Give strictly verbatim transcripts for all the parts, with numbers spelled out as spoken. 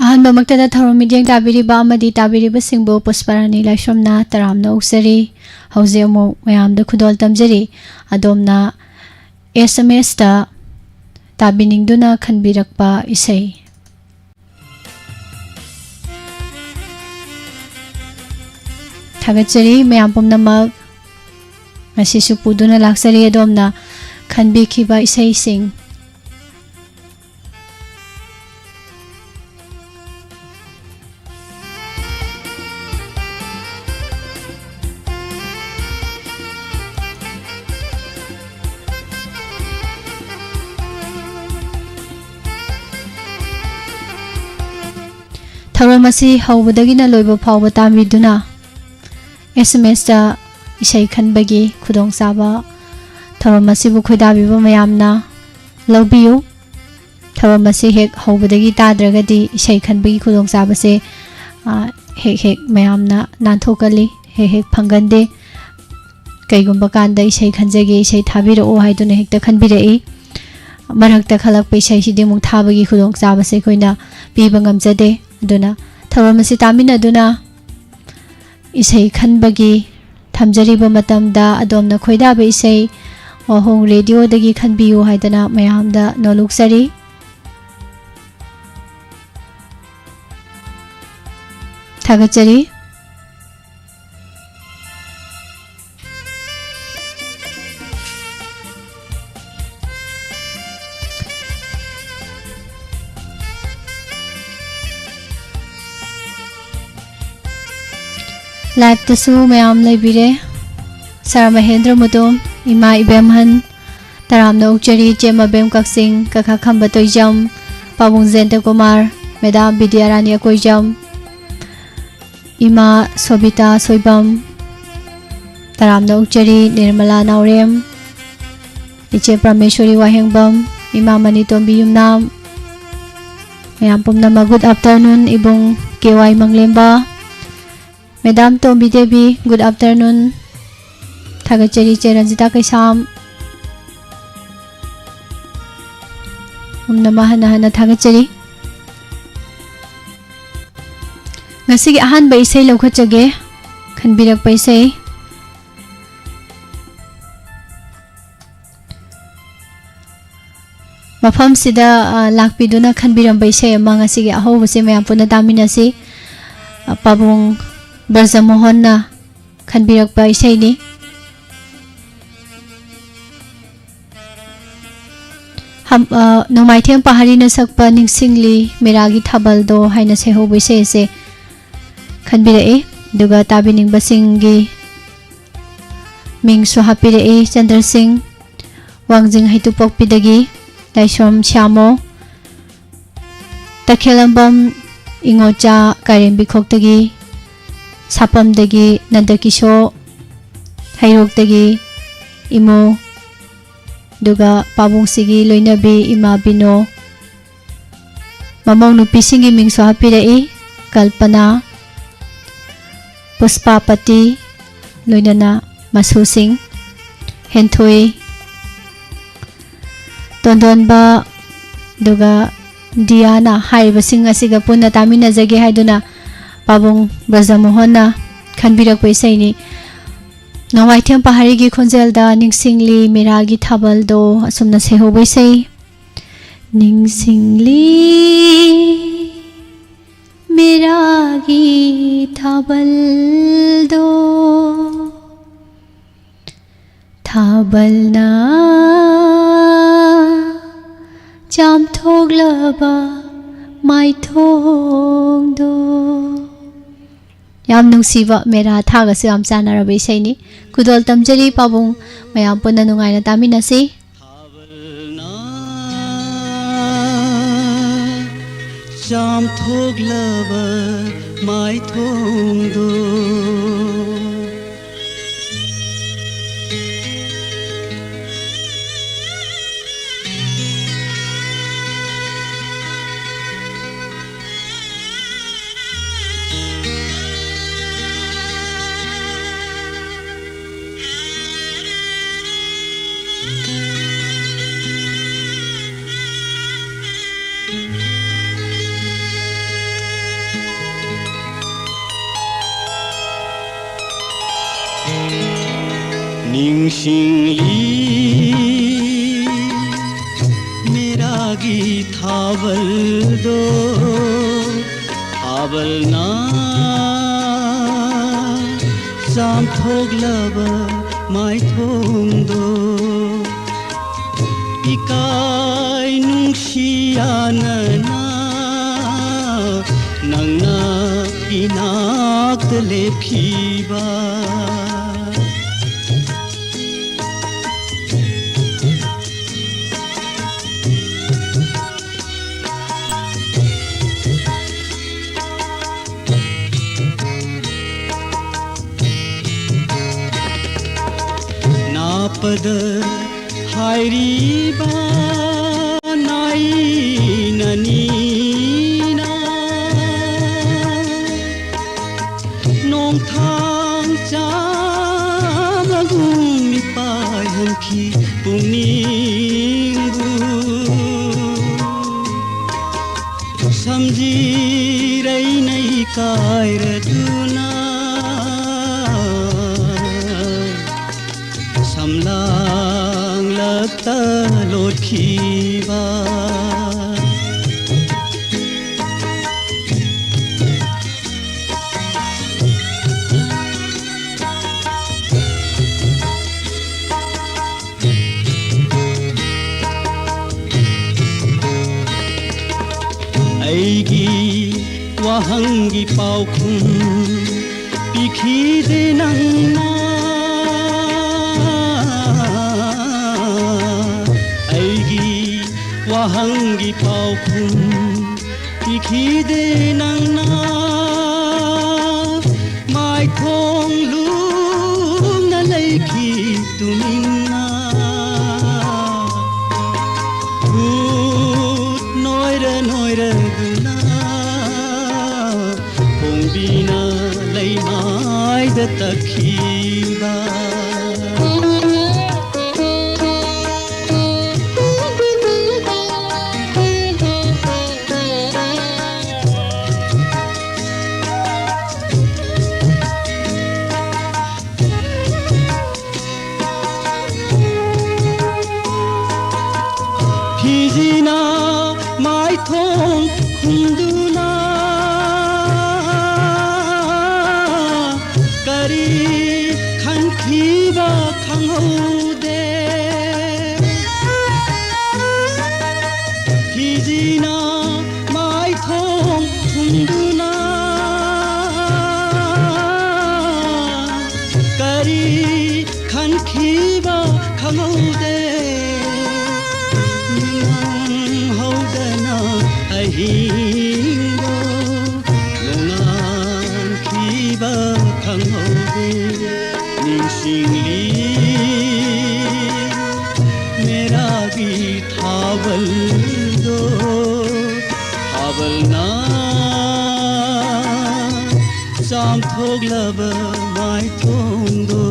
ꯑꯍꯥꯟꯕꯃꯛꯇꯗ ꯊꯧꯔꯝ ꯃꯤꯠꯌꯦꯡ ꯇꯥꯕꯤꯔꯤꯕ ꯑꯃꯗꯤ ꯇꯥꯕꯤꯔꯤꯕꯁꯤꯡꯕꯨ ꯄꯨꯁꯄꯔꯥꯅꯤ ꯂꯥꯏꯁ꯭ꯔꯝꯅ ꯇꯔꯥꯝꯅ ꯑꯣꯛꯆꯔꯤ꯫ ꯍꯧꯖꯤꯛ ꯑꯃꯨꯛ ꯃꯌꯥꯝꯗ ꯈꯨꯗꯣꯜ ꯇꯝꯖꯔꯤ꯫ ꯑꯗꯣꯝꯅ ꯑꯦꯁ ꯑꯦꯝ ꯑꯦꯁꯇ ꯇꯥꯕꯤꯅꯤꯡꯗꯨꯅ ꯈꯟꯕꯤꯔꯛꯄ ꯏꯁꯩ꯫ ꯊꯥꯒꯠꯆꯔꯤ ꯃꯌꯥꯝ ꯄꯨꯝꯅꯃꯛ꯫ ꯉꯁꯤꯁꯨ ꯄꯨꯗꯨꯅ ꯂꯥꯛꯆꯔꯤ ꯑꯗꯣꯝꯅ ꯈꯟꯕꯤꯈꯤꯕ ꯏꯁꯩꯁꯤꯡ꯫ ꯊꯧꯔꯝ ꯑꯁꯤ ꯍꯧꯕꯗꯒꯤꯅ ꯂꯣꯏꯕ ꯐꯥꯎꯕ ꯇꯥꯕꯤꯗꯨꯅ ꯑꯦꯁ ꯑꯦꯝ ꯑꯦꯁꯇ ꯏꯁꯩ ꯈꯟꯕꯒꯤ ꯈꯨꯗꯣꯡꯆꯥꯕ ꯊꯧꯔꯝ ꯑꯁꯤꯕꯨ ꯈꯣꯏꯗꯥꯕꯤꯕ ꯃꯌꯥꯝꯅ ꯂꯧꯕꯤꯌꯨ꯫ ꯊꯧꯔꯝ ꯑꯁꯤ ꯍꯦꯛ ꯍꯧꯕꯗꯒꯤ ꯇꯥꯗ꯭ꯔꯒꯗꯤ ꯏꯁꯩ ꯈꯟꯕꯒꯤ ꯈꯨꯗꯣꯡꯆꯥꯕꯁꯦ, ꯑ, ꯍꯦꯛ ꯍꯦꯛ ꯃꯌꯥꯝꯅ ꯅꯥꯟꯊꯣꯛꯀꯜꯂꯤ, ꯍꯦꯛ ꯍꯦꯛ ꯐꯪꯒꯟꯗꯦ꯫ ꯀꯩꯒꯨꯝꯕ ꯀꯥꯟꯗ ꯏꯁꯩ ꯈꯟꯖꯒꯦ, ꯏꯁꯩ ꯊꯥꯕꯤꯔꯛꯑꯣ ꯍꯥꯏꯗꯨꯅ ꯍꯦꯛꯇ ꯈꯟꯕꯤꯔꯛꯏ꯫ ꯃꯔꯛꯇ ꯈꯜꯂꯛꯄ ꯏꯁꯩꯁꯤꯗꯤ ꯑꯃꯨꯛ ꯊꯥꯕꯒꯤ ꯈꯨꯗꯣꯡꯆꯥꯕꯁꯦ ꯑꯩꯈꯣꯏꯅ ꯄꯤꯕ ꯉꯝꯖꯗꯦ꯫ ꯑꯗꯨꯅ ꯊꯧꯔꯝ ꯑꯁꯤ ꯇꯥꯃꯤꯟꯅꯗꯨꯅ ꯏꯁꯩ ꯈꯟꯕꯒꯤ ꯊꯝꯖꯔꯤꯕ ꯃꯇꯝꯗ ꯑꯗꯣꯝꯅ ꯈꯣꯏꯗꯥꯕ ꯏꯁꯩ ꯋꯥꯍꯣꯡ ꯔꯦꯗꯤꯑꯣꯗꯒꯤ ꯈꯟꯕꯤꯌꯨ ꯍꯥꯏꯗꯅ ꯃꯌꯥꯝꯗ ꯅꯣꯜꯂꯨꯛꯆꯔꯤ꯫ ꯊꯥꯒꯠꯆꯔꯤ꯫ ꯂꯥꯏꯞꯇꯁꯨ ꯃꯌꯥꯝ ꯂꯩꯕꯤꯔꯦ꯫ ꯁꯥꯔ ꯃꯍꯦꯟꯗ꯭ꯔ ꯃꯨꯇꯨꯝ, ꯏꯃꯥ ꯏꯕꯦꯝꯍꯟ, ꯇꯔꯥꯝꯅ ꯑꯣꯛꯆꯔꯤ, ꯏꯆꯦ ꯃꯕꯦꯝ ꯀꯛꯆꯤꯡ, ꯀꯀꯥ ꯈꯝꯕ ꯇꯣꯏꯖꯝ, ꯄꯥꯕꯨꯡ ꯖꯌꯟꯇ ꯀꯨꯃꯥꯔ, ꯃꯦꯗꯥꯝ ꯕꯤꯗ꯭ꯌꯥꯔꯥꯅꯤ ꯑꯀꯣꯏꯖꯝ, ꯏꯃꯥ ꯁꯣꯕꯤꯇꯥ ꯁꯣꯏꯕꯝ, ꯇꯔꯥꯝꯅ ꯑꯣꯛꯆꯔꯤ, ꯅꯤꯔꯃꯂꯥ ꯅꯥꯎꯔꯦꯝ, ꯏꯆꯦ ꯄ꯭ꯔꯃꯦꯁꯣꯔꯤ ꯋꯥꯍꯦꯡꯕꯝ, ꯏꯃꯥ ꯃꯅꯤꯇꯣꯝꯕꯤ ꯌꯨꯝꯅꯥꯝ, ꯃꯌꯥꯝ ꯄꯨꯝꯅꯃꯛ good afternoon꯫ ꯏꯕꯨꯡ ꯀꯦ ꯋꯥꯏ ꯃꯪꯂꯦꯝꯕ, ꯃꯦꯗꯥꯝ ꯇꯣꯝꯕꯤ ꯗꯦꯕꯤ, good afternoon꯫ ꯊꯥꯒꯠꯆꯔꯤ ꯏꯆꯦ ꯔꯟꯖꯤꯇꯥ ꯀꯩꯁꯥꯝ꯫ ꯄꯨꯝꯅꯃꯛ ꯍꯟꯅ ꯍꯟꯅ ꯊꯥꯒꯠꯆꯔꯤ꯫ ꯉꯁꯤꯒꯤ ꯑꯍꯥꯟꯕ ꯏꯁꯩ ꯂꯧꯈꯠꯆꯒꯦ꯫ ꯈꯟꯕꯤꯔꯛꯄ ꯏꯁꯩ꯫ ꯃꯐꯝꯁꯤꯗ, ꯑ, ꯂꯥꯛꯄꯤꯗꯨꯅ ꯈꯟꯕꯤꯔꯝꯕ ꯏꯁꯩ ꯑꯃ ꯉꯁꯤꯒꯤ ꯑꯍꯧꯕꯁꯦ ꯃꯌꯥꯝ ꯄꯨꯟꯅ ꯇꯥꯃꯤꯟꯅꯁꯤ꯫ ꯑ, ꯄꯥꯕꯨꯡ ꯕ꯭ꯔꯖꯃꯣꯍꯟꯅ ꯈꯟꯕꯤꯔꯛꯄ ꯏꯁꯩꯅꯤ꯫ ꯍꯝ-, ꯑ, ꯅꯣꯡꯃꯥꯏꯊꯦꯝ ꯄꯍꯥꯔꯤꯅ ꯁꯛꯄ ꯅꯤꯡꯁꯤꯡꯂꯤ ꯃꯦꯔꯥꯒꯤ ꯊꯥꯕꯜꯗꯣ ꯍꯥꯏꯅ ꯁꯩꯍꯧꯕ ꯏꯁꯩ ꯑꯁꯦ ꯈꯟꯕꯤꯔꯛꯏ꯫ ꯑꯗꯨꯒ ꯇꯥꯕꯤꯅꯤꯡꯕꯁꯤꯡꯒꯤ ꯃꯤꯡꯁꯨ ꯍꯥꯞꯄꯤꯔꯛꯏ꯫ ꯆꯟꯗ꯭ꯔ ꯁꯤꯡ, ꯋꯥꯡꯖꯤꯡ ꯍꯩꯇꯨꯄꯣꯛꯄꯤꯗꯒꯤ, ꯂꯥꯏꯁ꯭ꯔꯣꯝ ꯁ꯭ꯌꯥꯃꯣ, ꯇꯈꯦꯂꯝꯕꯝ ꯏꯉꯣꯆꯥ ꯀꯥꯏꯔꯦꯝꯕꯤꯈꯣꯛꯇꯒꯤ, ꯁꯥꯄꯝꯗꯒꯤ ꯅꯟꯗꯀꯤꯁꯣ, ꯍꯩꯔꯣꯛꯇꯒꯤ ꯏꯃꯣ, ꯑꯗꯨꯒ ꯄꯥꯕꯨꯡꯁꯤꯒꯤ ꯂꯣꯏꯅꯕꯤ ꯏꯃꯥ ꯕꯤꯅꯣ, ꯃꯃꯧ ꯅꯨꯄꯤꯁꯤꯡꯒꯤ ꯃꯤꯡꯁꯨ ꯍꯥꯞꯄꯤꯔꯛꯏ, ꯀꯜꯄꯅꯥ, ꯄꯨꯁꯄꯥꯄꯇꯤ, ꯂꯣꯏꯅꯅ ꯃꯁꯨꯁꯤꯡ, ꯍꯦꯟꯊꯣꯏ, ꯇꯣꯟꯗꯣꯟꯕ, ꯑꯗꯨꯒ ꯗꯤꯌꯥꯅꯥ ꯍꯥꯏꯔꯤꯕꯁꯤꯡ ꯑꯁꯤꯒ ꯄꯨꯟꯅ ꯇꯥꯃꯤꯟꯅꯖꯒꯦ ꯍꯥꯏꯗꯨꯅ ꯄꯥꯕꯨꯡ ꯕ꯭ꯔꯖꯃꯣꯍꯟꯅ ꯈꯟꯕꯤꯔꯛꯄ ꯏꯁꯩꯅꯤ꯫ ꯅꯣꯡꯃꯥꯏꯊꯦꯝ ꯄꯍꯥꯔꯤꯒꯤ ꯈꯣꯟꯖꯦꯜꯗ ꯅꯤꯡꯁꯤꯡꯂꯤ ꯃꯦꯔꯥꯒꯤ ꯊꯥꯕꯜꯗꯣ ꯑꯁꯨꯝꯅ ꯁꯩꯍꯧꯕ ꯏꯁꯩ꯫ ꯅꯤꯡꯁꯤꯡꯂꯤ ꯃꯦꯔꯥꯒꯤ ꯊꯥꯕꯜꯗꯣ, ꯊꯥꯕꯜꯅ ꯆꯥꯝꯊꯣꯛꯂꯕ ꯃꯥꯏꯊꯣꯡꯗꯣ꯫ ꯌꯥꯝ ꯅꯨꯡꯁꯤꯕ ꯃꯦꯔꯥ ꯊꯥꯒꯁꯨ ꯌꯥꯝ ꯆꯥꯟꯅꯔꯕ ꯏꯁꯩꯅꯤ꯫ ꯈꯨꯗꯣꯜ ꯇꯝꯖꯔꯤ ꯄꯥꯕꯨꯡ, ꯃꯌꯥꯝ ꯄꯨꯟꯅ ꯅꯨꯡꯉꯥꯏꯅ ꯇꯥꯃꯤꯟꯅꯁꯤ꯫ ꯊꯥꯕꯜꯅ ꯆꯥꯝꯊꯣꯛꯂꯕ ꯃꯥꯏꯊꯣꯡꯗꯣ꯫ ꯅꯤꯡꯁꯤꯡꯂꯤ ꯃꯦꯔꯥꯒꯤ ꯊꯥꯕꯜꯗꯣ, ꯊꯥꯕꯜꯅ ꯆꯥꯝꯊꯣꯛꯂꯕ ꯃꯥꯏꯊꯣꯡꯗꯣ꯫ ꯏꯀꯥꯏ ꯅꯨꯡꯁꯤ ꯌꯥꯅꯅ ꯅꯪꯅ ꯏꯅꯥꯛꯇ ꯂꯦꯞꯈꯤꯕ꯫ ꯅꯥꯞꯄꯗ ꯍꯥꯏꯔꯤꯕ ꯅꯥꯏꯅꯅꯤꯅ ꯅꯣꯡꯊꯥꯡ ꯆꯥꯝꯃꯒꯨꯝ ꯃꯤꯄꯥꯏꯍꯟꯈꯤ ꯄꯨꯛꯅꯤꯡꯕꯨ꯫ ꯁꯝꯖꯤꯔꯩꯅ ꯏꯀꯥꯏꯔꯗꯨꯅ ꯁꯝꯂꯥꯡꯂꯛꯇ ꯂꯣꯠꯈꯤꯕ꯫ ꯑꯩꯒꯤ ꯋꯥꯍꯪꯒꯤ ꯄꯥꯎꯈꯨꯝ ꯄꯤꯈꯤꯗꯦ ꯅꯪꯅ꯫ ꯑꯩꯒꯤ ꯋꯥꯍꯪꯒꯤ ꯄꯥꯎꯈꯨꯝ ꯄꯤꯈꯤꯗꯦ ꯅꯪꯅ꯫ ꯃꯥꯏꯊꯣꯡ ꯂꯨꯝꯅ ꯂꯩꯈꯤ ꯇꯨꯃꯤꯟꯅ꯫ ꯈꯨꯠ ꯅꯣꯏꯔ ꯅꯣꯏꯔꯗꯨꯅ ꯈꯣꯡꯕꯤꯅ ꯂꯩꯃꯥꯏꯗ ꯇꯛꯈꯤꯕ꯫ ꯊꯨꯡꯗꯨꯅ ꯀꯔꯤ ꯈꯟꯈꯤꯕ ꯈꯪꯍꯧꯗꯦ꯫ ꯍꯤꯖꯤꯅ ꯃꯥꯏꯊꯣꯡ ꯊꯨꯡꯗꯨꯅ ꯀꯔꯤ ꯈꯟꯈꯤꯕ ꯈꯪꯍꯧꯗꯦ꯫ ꯅꯤꯡꯍꯧꯗꯅ ꯑꯍꯤꯡꯗꯣ ꯅꯣꯡꯉꯥꯟꯈꯤꯕ ꯈꯪꯍꯧꯗꯦ꯫ ꯅꯤꯡꯁꯤꯡꯂꯤ ꯃꯦꯔꯥꯒꯤ ꯊꯥꯕꯜꯗꯣ, ꯊꯥꯕꯜꯅ ꯆꯥꯝꯊꯣꯛꯂꯕ ꯃꯥꯏꯊꯣꯡꯗꯣ꯫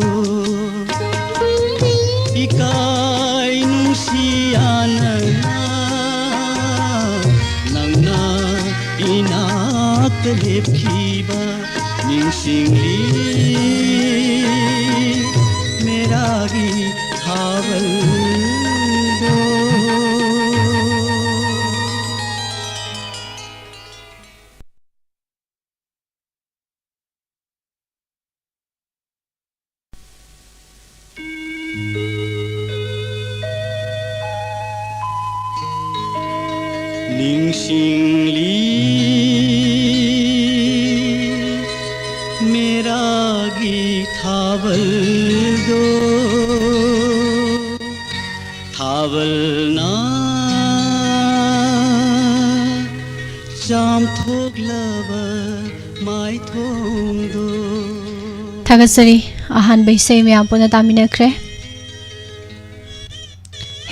ꯏꯀꯥꯏ ꯅꯨꯡꯁꯤ ꯌꯥꯅꯅ ꯅꯪꯅ ꯏꯅꯥꯛꯇ ꯂꯦꯞꯈꯤꯕ ꯅꯤꯡꯁꯤꯡꯂꯤ ꯃꯦꯔꯥꯒꯤ ꯊꯥꯕꯜꯗꯣ꯫ ꯅꯤꯡꯁꯤꯡꯂꯤ ꯃꯦꯔꯥꯒꯤ ꯊꯥꯕꯜꯗꯣ, ꯊꯥꯕꯜꯅ ꯆꯥꯝꯊꯣꯛꯂꯕ ꯃꯥꯏꯊꯣꯡꯗꯣ꯫ ꯊꯥꯒꯠꯆꯔꯤ꯫ ꯑꯍꯥꯟꯕ ꯏꯁꯩ ꯃꯌꯥꯝ ꯄꯨꯟꯅ ꯇꯥꯃꯤꯟꯅꯈ꯭ꯔꯦ꯫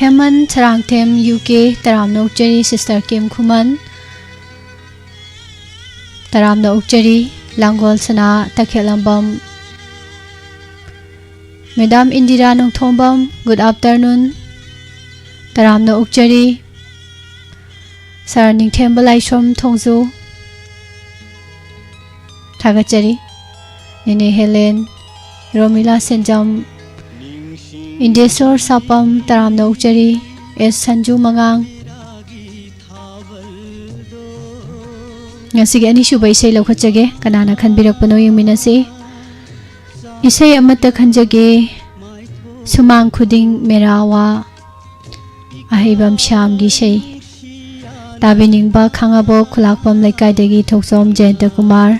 ꯍꯦꯃꯟ ꯁꯔꯥꯡꯊꯦꯝ, ꯌꯨ ꯀꯦ, ꯇꯔꯥꯝꯅ ꯑꯣꯛꯆꯔꯤ꯫ ꯁꯤꯁꯇꯔ ꯀꯦꯝ ꯈꯨꯃꯟ, ꯇꯔꯥꯝꯅ ꯑꯣꯛꯆꯔꯤ꯫ ꯂꯥꯡꯒꯣꯜ ꯁꯅꯥ ꯇꯈꯦꯜꯂꯝꯕꯝ, madam Indira Nongthombam, good afternoon, ꯇꯔꯥꯝꯅ ꯑꯣꯛꯆꯔꯤ꯫ ꯁꯥꯔ ꯅꯤꯡꯊꯦꯝꯕ ꯂꯥꯏꯁ꯭ꯔꯝ ꯊꯣꯡꯖꯨ, ꯊꯥꯒꯠꯆꯔꯤ꯫ ꯅꯦꯅꯦ ꯍꯦꯂꯦꯟ, ꯔꯣꯃꯤꯂꯥ ꯁꯦꯟꯖꯝ, ꯏꯟꯗꯦꯁꯣꯔ ꯁꯥꯄꯝ, ꯇꯔꯥꯝꯅ ꯑꯣꯛꯆꯔꯤ꯫ ꯑꯦꯁ ꯁꯟꯖꯨ ꯃꯉꯥꯡ, ꯉꯁꯤꯒꯤ ꯑꯅꯤꯁꯨꯕ ꯏꯁꯩ ꯂꯧꯈꯠꯆꯒꯦ꯫ ꯀꯅꯥꯅ ꯈꯟꯕꯤꯔꯛꯄꯅꯣ ꯌꯦꯡꯃꯤꯟꯅꯁꯤ꯫ ꯏꯁꯩ ꯑꯃꯠꯇ ꯈꯟꯖꯒꯦ, ꯁꯨꯃꯥꯡ ꯈꯨꯗꯤꯡ ꯃꯦꯔꯥ ꯋꯥ꯫ ꯑꯍꯩꯕꯝ ꯁ꯭ꯌꯥꯝꯒꯤ ꯏꯁꯩ꯫ ꯇꯥꯕꯤꯅꯤꯡꯕ ꯈꯥꯡꯉꯕꯣꯛ ꯈꯨꯂꯥꯛꯄꯝ ꯂꯩꯀꯥꯏꯗꯒꯤ ꯊꯣꯛꯆꯣꯝ ꯖꯌꯟꯇ ꯀꯨꯃꯥꯔ,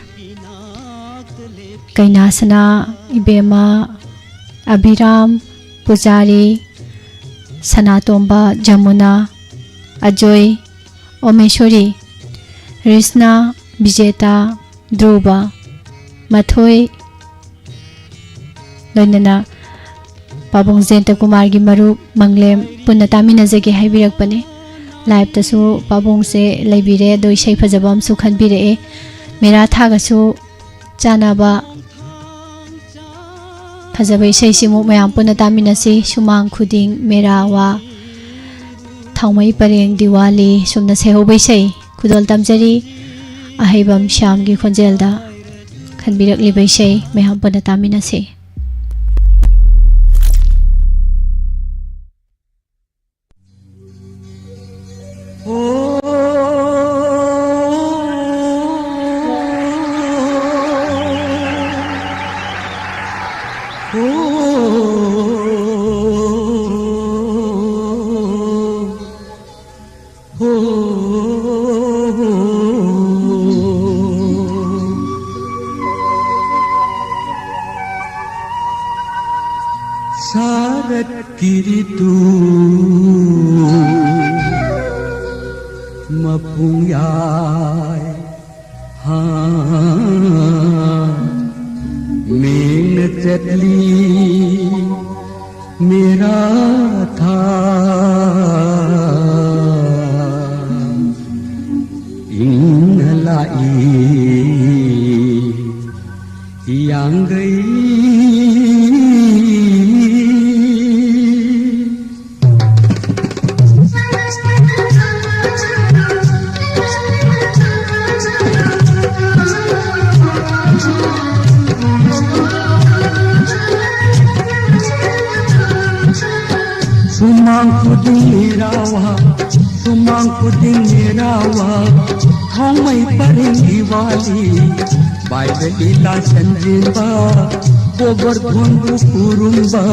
ꯀꯩꯅꯥꯁꯅꯥ ꯏꯕꯦꯝꯃ, ꯑꯕꯤꯔꯥꯝ ꯄꯨꯖꯥꯔꯤ, ꯁꯅꯥꯇꯣꯝꯕ ꯖꯃꯨꯅꯥ, ꯑꯖꯣꯏ, ꯑꯣꯃꯦꯁꯣꯔꯤ, ꯔꯤꯁꯅꯥ, ꯕꯤꯖꯦꯇꯥ, ꯙ꯭ꯔꯨꯕ, ꯃꯊꯣꯏ, ꯂꯣꯏꯅꯅ ꯄꯥꯕꯨꯡ ꯖꯌꯟꯇ ꯀꯨꯃꯥꯔꯒꯤ ꯃꯔꯨꯞ ꯃꯪꯂꯦꯝ ꯄꯨꯟꯅ ꯇꯥꯃꯤꯟꯅꯖꯒꯦ ꯍꯥꯏꯕꯤꯔꯛꯄꯅꯤ꯫ ꯂꯥꯏꯞꯇꯁꯨ ꯄꯥꯕꯨꯡꯁꯦ ꯂꯩꯕꯤꯔꯦ, ꯑꯗꯣ ꯏꯁꯩ ꯐꯖꯕ ꯑꯃꯁꯨ ꯈꯟꯕꯤꯔꯛꯑꯦ꯫ ꯃꯦꯔꯥ ꯊꯥꯒꯁꯨ ꯆꯥꯟꯅꯕ ꯐꯖꯕ ꯏꯁꯩꯁꯤꯃꯨꯛ ꯃꯌꯥꯝ ꯄꯨꯟꯅ ꯇꯥꯃꯤꯟꯅꯁꯤ꯫ ꯁꯨꯃꯥꯡ ꯈꯨꯗꯤꯡ ꯃꯦꯔꯥ ꯋꯥ, ꯊꯥꯎꯃꯩ ꯄꯔꯦꯡ ꯗꯤꯋꯥꯂꯤ, ꯁꯨꯝꯅ ꯁꯩꯍꯧꯕ ꯏꯁꯩ ꯈꯨꯗꯣꯜ ꯇꯝꯖꯔꯤ꯫ ꯑꯍꯩꯕꯝ ꯁ꯭ꯌꯥꯝꯒꯤ ꯈꯣꯟꯖꯦꯜꯗ ꯈꯟꯕꯤꯔꯛꯂꯤꯕ ꯏꯁꯩ ꯃꯌꯥꯝ ꯄꯨꯟꯅ ꯇꯥꯃꯤꯟꯅꯁꯤ꯫ ꯁꯥꯔꯠꯀꯤ ꯔꯤꯇꯨ ꯃꯄꯨꯡ ꯌꯥꯏ, ꯍꯥ, ꯃꯦꯡꯅ ꯆꯠꯂꯤ ꯃꯦꯔꯥ ꯊꯥ, ꯏꯪꯅ ꯂꯥꯛꯏ ꯍꯤꯌꯥꯡꯒꯩ꯫ ꯁꯨꯃꯥꯡ ꯈꯨꯗꯤꯡ ꯏꯔꯥꯋꯥ, ꯁꯨꯃꯥꯡ ꯈꯨꯗꯤꯡ ꯃꯦꯔꯥꯋꯥ ꯊꯣꯡꯃꯩ ꯄꯔꯦꯡꯒꯤ ꯋꯥꯂꯤ ꯕꯥꯏꯗ ꯂꯤꯂꯥ ꯆꯟꯖꯤꯟꯕ ꯒꯣꯕꯔꯙꯣꯟꯕꯨ ꯈꯨꯔꯨꯝꯕ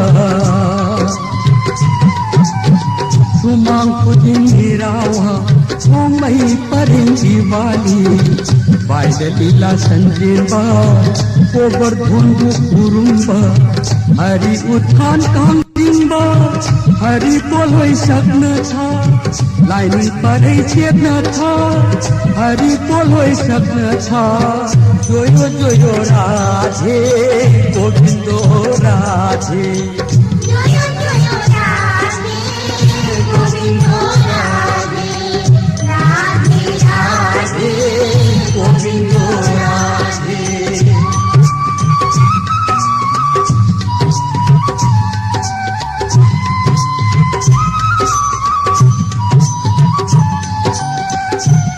ꯁꯨꯃꯥꯡ ꯈꯨꯗꯤꯡ ꯃꯦꯔꯥꯋꯥ ꯊꯣꯡꯃꯩ ꯄꯔꯦꯡꯒꯤ ꯋꯥꯂꯤ ꯕꯥꯏꯗ ꯂꯤꯂꯥ ꯆꯟꯖꯤꯟꯕ ꯒꯣꯕꯔꯙꯣꯟꯕꯨ ꯈꯨꯔꯨꯝꯕ ꯍꯔꯤ ꯎꯠꯊꯥꯟ ꯀꯥꯡ ꯏꯪꯕ ꯍꯔꯤ ꯄꯣꯂꯣꯏ ꯁꯛꯅ ꯊꯥ ꯂꯥꯏꯅꯤꯡ ꯄꯔꯩ ꯆꯦꯠꯅ ꯊꯥ ꯍꯔꯤ ꯄꯣꯂꯣꯏ ꯁꯛꯅ ꯊꯥ ꯖꯣꯌꯣ ꯖꯣꯌꯣ ꯔꯥꯙꯦ ꯒꯣꯕꯤꯟꯗꯣ ꯔꯥꯙꯦ ꯖꯣꯌꯣ ꯖꯣꯌꯣ ꯔꯥꯙꯦ ꯒꯣꯕꯤꯟꯗꯣ ꯔꯥꯙꯦ ꯔꯥꯙꯦ ꯔꯥꯙꯦ ꯒꯣꯕꯤꯟꯗꯣ ꯔꯥꯙꯦ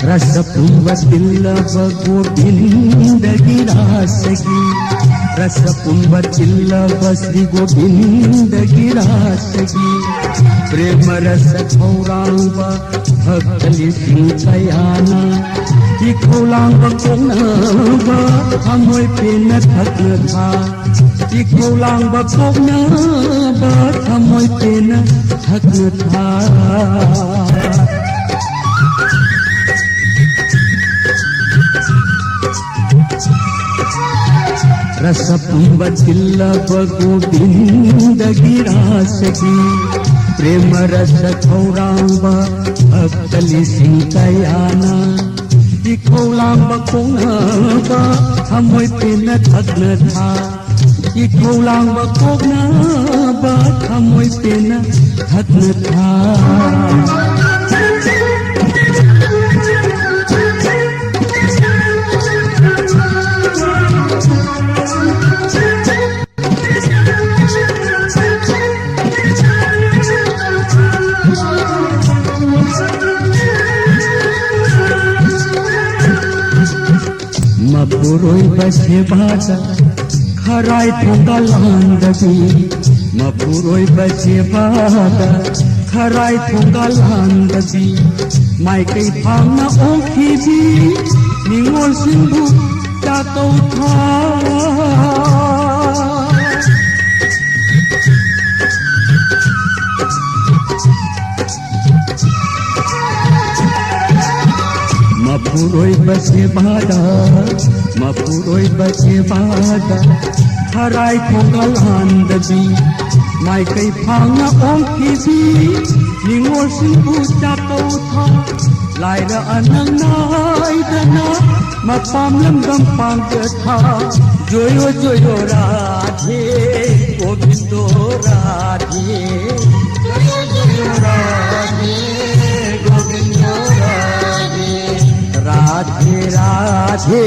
रस पुंब तिल्लव गोविंद गिरासगी रस पुंब तिल्लव श्री गोविंद गिरासगी प्रेम रस खौरांग भक्तली सिंह कयाना इखौलांग कोंगनाबा हमोय पेन थकन था ꯏꯈꯧ ꯂꯥꯡꯕ ꯀꯣꯛꯅꯕ ꯊꯃꯣꯏ ꯄꯦꯟꯅ ꯊꯛꯅ ꯊꯥ ꯔꯁ ꯄꯨꯝꯕ ꯊꯤꯜꯂꯕ ꯒꯣꯕꯤꯟꯗꯒꯤ ꯔꯥꯁꯒꯤ ꯄ꯭ꯔꯦꯃ ꯔꯁ ꯈꯧꯔꯥꯡꯕ ꯚꯛꯇ ꯂꯤꯁꯤꯡ ꯀꯌꯥꯅ ꯏꯈꯧ ꯂꯥꯡꯕ ꯀꯣꯛꯅꯕ ꯊꯃꯣꯏ ꯄꯦꯟꯅ ꯊꯛꯅ ꯊꯥ ꯏꯈꯧ ꯂꯥꯡꯕ ꯀꯣꯛꯅꯕ ꯊꯃꯣꯏ ꯄꯦꯟꯅ ꯊꯛꯅ ꯊꯥ ꯃꯄꯨꯔꯣꯏꯕ ꯁꯦꯕꯥꯗ ꯈꯔꯥꯏ ꯊꯣꯡꯒ ꯂꯥꯟꯗꯕꯤ ꯃꯄꯨꯔꯣꯏꯕ ꯁꯦꯕꯥꯗ ꯈꯔꯥꯏ ꯊꯣꯡꯒꯥꯜ ꯍꯥꯟꯗꯕꯤ, ꯃꯥꯏꯀꯩ ꯐꯥꯡꯅ ꯑꯣꯡꯈꯤꯕꯤ, ꯅꯤꯉꯣꯜꯁꯤꯡꯕꯨ ꯆꯥꯛꯀꯧ ꯊꯥ꯫ ꯃꯄꯨꯔꯣꯏꯕ ꯁꯦꯕꯥꯗ, ꯃꯄꯨꯔꯣꯏꯕ ꯁꯦꯕꯥꯗ, ꯈꯔꯥꯏ ꯊꯣꯡꯒꯥꯜ ꯍꯥꯟꯗꯕꯤ, ꯃꯥꯏꯀꯩ ꯐꯥꯡꯅ ꯑꯣꯡꯈꯤꯕꯤ, ꯅꯤꯉꯣꯜꯁꯤꯡꯕꯨ ꯆꯥꯛꯀꯧ ꯊꯥ꯫ ꯂꯥꯏꯔ ꯑꯅꯪ ꯅꯥꯏꯗꯅ, ꯃꯄꯥꯝ ꯂꯝꯗꯝ ꯄꯥꯡꯖ ꯊꯥ꯫ ꯖꯣꯌꯣ ꯖꯣꯌꯣ ꯔꯥꯙꯦ, ꯒꯣꯕꯤꯟꯗꯣ ꯔꯥꯙꯦ꯫ ꯖꯣꯌꯣ ꯖꯣꯌꯣ ꯔꯥꯙꯦ, ꯒꯣꯕꯤꯟꯗꯣ ꯔꯥꯙꯦ꯫ ꯔꯥꯙꯦ ꯔꯥꯙꯦ,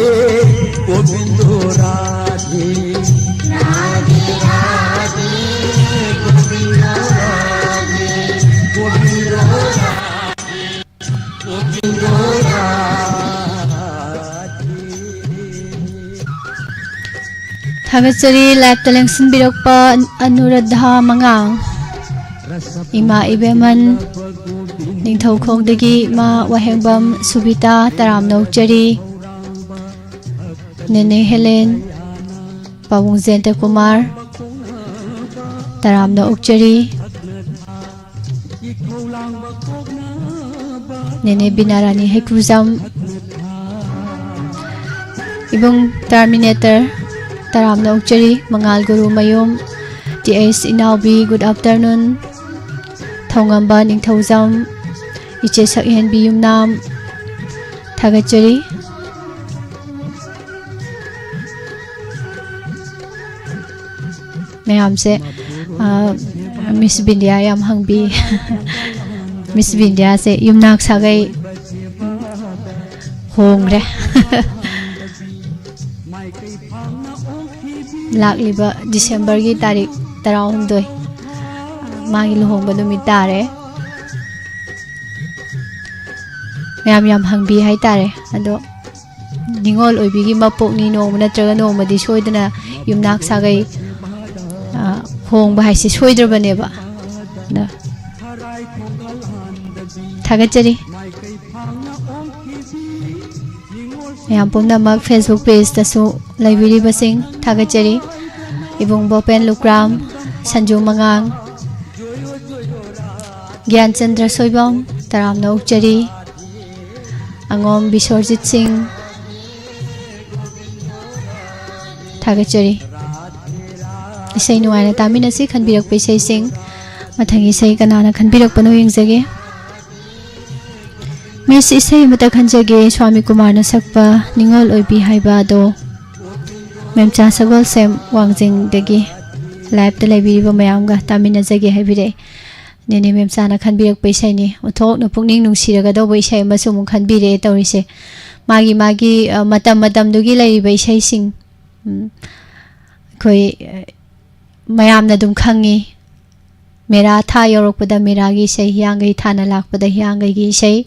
ꯒꯣꯕꯤꯟꯗꯣ ꯔꯥꯙꯦ꯫ ꯔꯥꯙꯦ ꯔꯥꯙꯦ, ꯒꯣꯕꯤꯟꯗꯣ ꯔꯥꯙꯦ꯫ ꯒꯣꯕꯤꯟꯗꯣ ꯔꯥꯙꯦ, ꯒꯣꯕꯤꯟꯗꯣ ꯔꯥꯙꯦ꯫ ꯊꯥꯒꯠꯆꯔꯤ꯫ ꯂꯥꯏꯞꯇ ꯂꯦꯡꯁꯤꯟꯕꯤꯔꯛꯄ ꯑꯅꯨꯔꯥꯙꯥ ꯃꯉꯥꯡ, ꯏꯃꯥ ꯏꯕꯦꯝꯃꯟ, ꯅꯤꯡꯊꯧꯈꯣꯡꯗꯒꯤ ꯏꯃꯥ ꯋꯥꯍꯦꯡꯕꯝ ꯁꯨꯕꯤꯇꯥ, ꯇꯔꯥꯝꯅ ꯑꯣꯛꯆꯔꯤ꯫ ꯅꯦꯅꯦ ꯍꯦꯂꯦꯟ, ꯄꯥꯕꯨꯡ ꯖꯌꯟꯇ ꯀꯨꯃꯥꯔ, ꯇꯔꯥꯝꯅ ꯑꯣꯛꯆꯔꯤ꯫ ꯅꯦꯅꯦ ꯕꯤꯅꯥꯔꯥꯅꯤ ꯍꯩꯀ꯭ꯔꯨꯖꯝ, ꯏꯕꯨꯡ ꯇꯔꯃꯤꯅꯦꯇꯔ, ꯇꯔꯥꯝꯅ ꯑꯣꯛꯆꯔꯤ꯫ ꯃꯉꯥꯜ Gurumayum, T H ꯏꯅꯥꯎꯕꯤ, good afternoon. ꯊꯧꯉꯝꯕ ꯅꯤꯡꯊꯧꯖꯝ, ꯏꯆꯦ ꯁꯛꯍꯦꯟꯕꯤ ꯌꯨꯝꯅꯥꯝ, ꯊꯥꯒꯠꯆꯔꯤ꯫ ꯃꯌꯥꯝꯁꯦ, ꯑ, ꯃꯤꯁ ꯕꯤꯟꯗꯤꯌꯥ ꯌꯥꯝ ꯍꯪꯕꯤ꯫ ꯃꯤꯁ ꯕꯤꯟꯗꯤꯌꯥꯁꯦ ꯌꯨꯝꯅꯥꯛ ꯁꯥꯒꯩ ꯍꯣꯡꯈ꯭ꯔꯦ꯫ ꯂꯥꯛꯂꯤꯕ ꯗꯤꯁꯦꯝꯕꯔꯒꯤ ꯇꯥꯔꯤꯛ ꯇꯔꯥꯍꯨꯝꯗꯣꯏ, ꯃꯥꯒꯤ ꯂꯨꯍꯣꯡꯕ ꯅꯨꯃꯤꯠ ꯇꯥꯔꯦ꯫ ꯃꯌꯥꯝ ꯌꯥꯝ ꯍꯪꯕꯤ ꯍꯥꯏꯇꯥꯔꯦ꯫ ꯑꯗꯣ ꯅꯤꯉꯣꯜ ꯑꯣꯏꯕꯤꯒꯤ ꯃꯄꯣꯛꯅꯤ, ꯅꯣꯡꯃ ꯅꯠꯇ꯭ꯔꯒ ꯅꯣꯡꯃꯗꯤ ꯁꯣꯏꯗꯅ ꯌꯨꯝꯅꯥꯛ ꯁꯥꯒꯩ, ꯑ, ꯍꯣꯡꯕ ꯍꯥꯏꯁꯦ ꯁꯣꯏꯗ꯭ꯔꯕꯅꯦꯕ꯫ ꯑꯗ ꯊꯥꯒꯠꯆꯔꯤ꯫ ꯃꯌꯥꯝ ꯄꯨꯝꯅꯃꯛ Facebook pageꯇꯁꯨ ꯂꯩꯕꯤꯔꯤꯕꯁꯤꯡ ꯊꯥꯒꯠꯆꯔꯤ꯫ ꯏꯕꯨꯡ ꯕꯣꯄꯦꯟ ꯂꯨꯀ꯭ꯔꯥꯝ, ꯁꯟꯖꯨ ꯃꯉꯥꯡ, ꯒ꯭ꯌꯥꯟꯆꯟꯗ꯭ꯔ ꯁꯣꯏꯕꯝ, ꯇꯔꯥꯝꯅ ꯑꯣꯛꯆꯔꯤ꯫ ꯑꯉꯣꯝ ꯕꯤꯁ꯭ꯋꯔꯖꯤꯠ ꯁꯤꯡ, ꯊꯥꯒꯠꯆꯔꯤ꯫ ꯏꯁꯩ ꯅꯨꯡꯉꯥꯏꯅ ꯇꯥꯃꯤꯟꯅꯁꯤ꯫ ꯈꯟꯕꯤꯔꯛꯄ ꯏꯁꯩꯁꯤꯡ, ꯃꯊꯪꯒꯤ ꯏꯁꯩ ꯀꯅꯥꯅ ꯈꯟꯕꯤꯔꯛꯄꯅꯣ ꯌꯦꯡꯖꯒꯦ꯫ ꯃꯤꯁ, ꯏꯁꯩ ꯑꯃꯇ ꯈꯟꯖꯒꯦ, ꯁ꯭ꯋꯥꯃꯤ ꯀꯨꯃꯥꯔꯅ ꯁꯛꯄ ꯅꯤꯉꯣꯜ ꯑꯣꯏꯕꯤ ꯍꯥꯏꯕ ꯑꯗꯣ꯫ ꯃꯦꯝꯆꯥ ꯁꯒꯣꯜꯁꯦꯝ ꯋꯥꯡꯖꯤꯡꯗꯒꯤ ꯂꯥꯏꯞꯇ ꯂꯩꯕꯤꯔꯤꯕ ꯃꯌꯥꯝꯒ ꯇꯥꯃꯤꯟꯅꯖꯒꯦ ꯍꯥꯏꯕꯤꯔꯛꯑꯦ꯫ ꯅꯦꯅꯦ ꯃꯦꯝꯆꯥꯅ ꯈꯟꯕꯤꯔꯛꯄ ꯏꯁꯩꯅꯤ꯫ ꯑꯣꯟꯊꯣꯛꯅ ꯄꯨꯛꯅꯤꯡ ꯅꯨꯡꯁꯤꯔꯒꯗꯧꯕ ꯏꯁꯩ ꯑꯃꯁꯨ ꯑꯃꯨꯛ ꯈꯟꯕꯤꯔꯛꯑꯦ ꯇꯧꯔꯤꯁꯦ꯫ ꯃꯥꯒꯤ ꯃꯥꯒꯤ, ꯑ, ꯃꯇꯝ ꯃꯇꯝꯗꯨꯒꯤ ꯂꯩꯔꯤꯕ ꯏꯁꯩꯁꯤꯡ, ꯎꯝ, ꯑꯩꯈꯣꯏ, ꯑ, ꯃꯌꯥꯝꯅ ꯑꯗꯨꯝ ꯈꯪꯉꯤ꯫ ꯃꯦꯔꯥ ꯊꯥ ꯌꯧꯔꯛꯄꯗ ꯃꯦꯔꯥꯒꯤ ꯏꯁꯩ, ꯍꯤꯌꯥꯡꯒꯩ ꯊꯥꯅ ꯂꯥꯛꯄꯗ ꯍꯤꯌꯥꯡꯒꯩꯒꯤ ꯏꯁꯩ,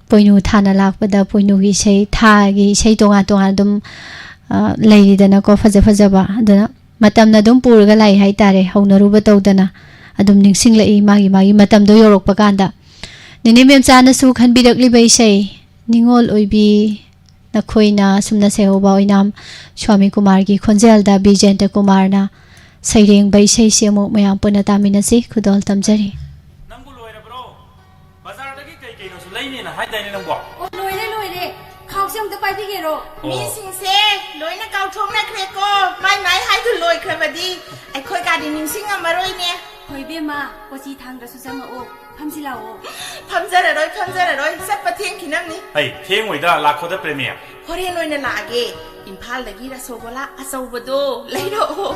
ꯄꯣꯏꯅꯨ ꯊꯥꯅ ꯂꯥꯛꯄꯗ ꯄꯣꯏꯅꯨꯒꯤ ꯏꯁꯩ, ꯊꯥꯒꯤ ꯏꯁꯩ ꯇꯣꯉꯥꯟ ꯇꯣꯉꯥꯟ ꯑꯗꯨꯝ, ꯑ, ꯂꯩꯔꯤꯗꯅꯀꯣ, ꯐꯖ ꯐꯖꯕ꯫ ꯑꯗꯨꯅ ꯃꯇꯝꯅ ꯑꯗꯨꯝ ꯄꯨꯔꯒ ꯂꯥꯛꯏ ꯍꯥꯏꯇꯥꯔꯦ, ꯍꯧꯅꯔꯨꯕ ꯇꯧꯗꯅ ꯑꯗꯨꯝ ꯅꯤꯡꯁꯤꯡꯂꯛꯏ ꯃꯥꯒꯤ ꯃꯥꯒꯤ ꯃꯇꯝꯗꯣ ꯌꯧꯔꯛꯄ ꯀꯥꯟꯗ꯫ ꯅꯦꯅꯦ ꯃꯦꯝꯆꯥꯅꯁꯨ ꯈꯟꯕꯤꯔꯛꯂꯤꯕ ꯏꯁꯩ ꯅꯤꯉꯣꯜ ꯑꯣꯏꯕꯤ ꯅꯈꯣꯏꯅ ꯑꯁꯨꯝꯅ ꯁꯩꯍꯧꯕ ꯑꯣꯏꯅꯥꯝ ꯁ꯭ꯋꯥꯃꯤ ꯀꯨꯃꯥꯔꯒꯤ ꯈꯣꯟꯖꯦꯜꯗ ꯕꯤꯖꯦꯟꯗ꯭ꯔ ꯀꯨꯃꯥꯔꯅ ꯁꯩꯔꯦꯡꯕ ꯏꯁꯩꯁꯤ ꯑꯃꯨꯛ ꯃꯌꯥꯝ ꯄꯨꯟꯅ ꯇꯥꯃꯤꯟꯅꯁꯤ꯫ ꯈꯨꯗꯣꯜ ꯇꯝꯖꯔꯤ꯫ ꯅꯪꯕꯨ ꯂꯣꯏꯔꯕ꯭ꯔꯣ? ꯕꯖꯥꯔꯗꯒꯤ ꯀꯩ ꯀꯩꯅꯣꯁꯨ ꯂꯩꯅꯦꯅ ꯍꯥꯏꯗꯥꯏꯅꯦ ꯅꯪꯕꯣ? ꯑꯣ, ꯂꯣꯏꯔꯦ, ꯂꯣꯏꯔꯦ꯫ ꯈꯥꯎꯁꯦ ꯑꯝꯇ ꯄꯥꯏꯕꯤꯒꯦꯔꯣ? ꯑꯣ꯫ ꯃꯤꯁꯤꯡꯁꯦ ꯂꯣꯏꯅ ꯀꯥꯎꯊꯣꯛꯅꯈ꯭ꯔꯦꯀꯣ꯫ ꯃꯥꯏ ꯃꯥꯏ ꯍꯥꯏꯗꯨ ꯂꯣꯏꯈ꯭ꯔꯕꯗꯤ ꯑꯩꯈꯣꯏ ꯒꯥꯗꯤ ꯅꯤꯡꯁꯤꯡꯉꯝꯃꯔꯣꯏꯅꯦ꯫ ꯍꯣꯏ, ꯏꯕꯦꯝꯃ, ꯀꯣꯆꯤ ꯊꯥꯡꯗꯁꯨ ꯆꯪꯉꯛꯑꯣ꯫ ꯐꯝꯁꯤ ꯂꯥꯛꯑꯣ꯫ ꯐꯝꯖꯔꯔꯣꯏ, ꯐꯝꯖꯔꯔꯣꯏ꯫ ꯆꯠꯄ ꯊꯦꯡꯈꯤꯅꯕꯅꯤ꯫ ꯑꯩ ꯊꯦꯡꯉꯣꯏꯗ, ꯂꯥꯛꯈꯣꯗ ꯄ꯭ꯔꯦꯃꯤ꯫ ꯍꯣꯔꯦꯟ ꯑꯣꯏꯅ ꯂꯥꯛꯑꯒꯦ꯫ ꯏꯝꯐꯥꯜꯗꯒꯤ ꯔꯁꯣꯒꯣꯂꯥ ꯑꯆꯧꯕꯗꯣ ꯂꯩꯔꯛꯑꯣ꯫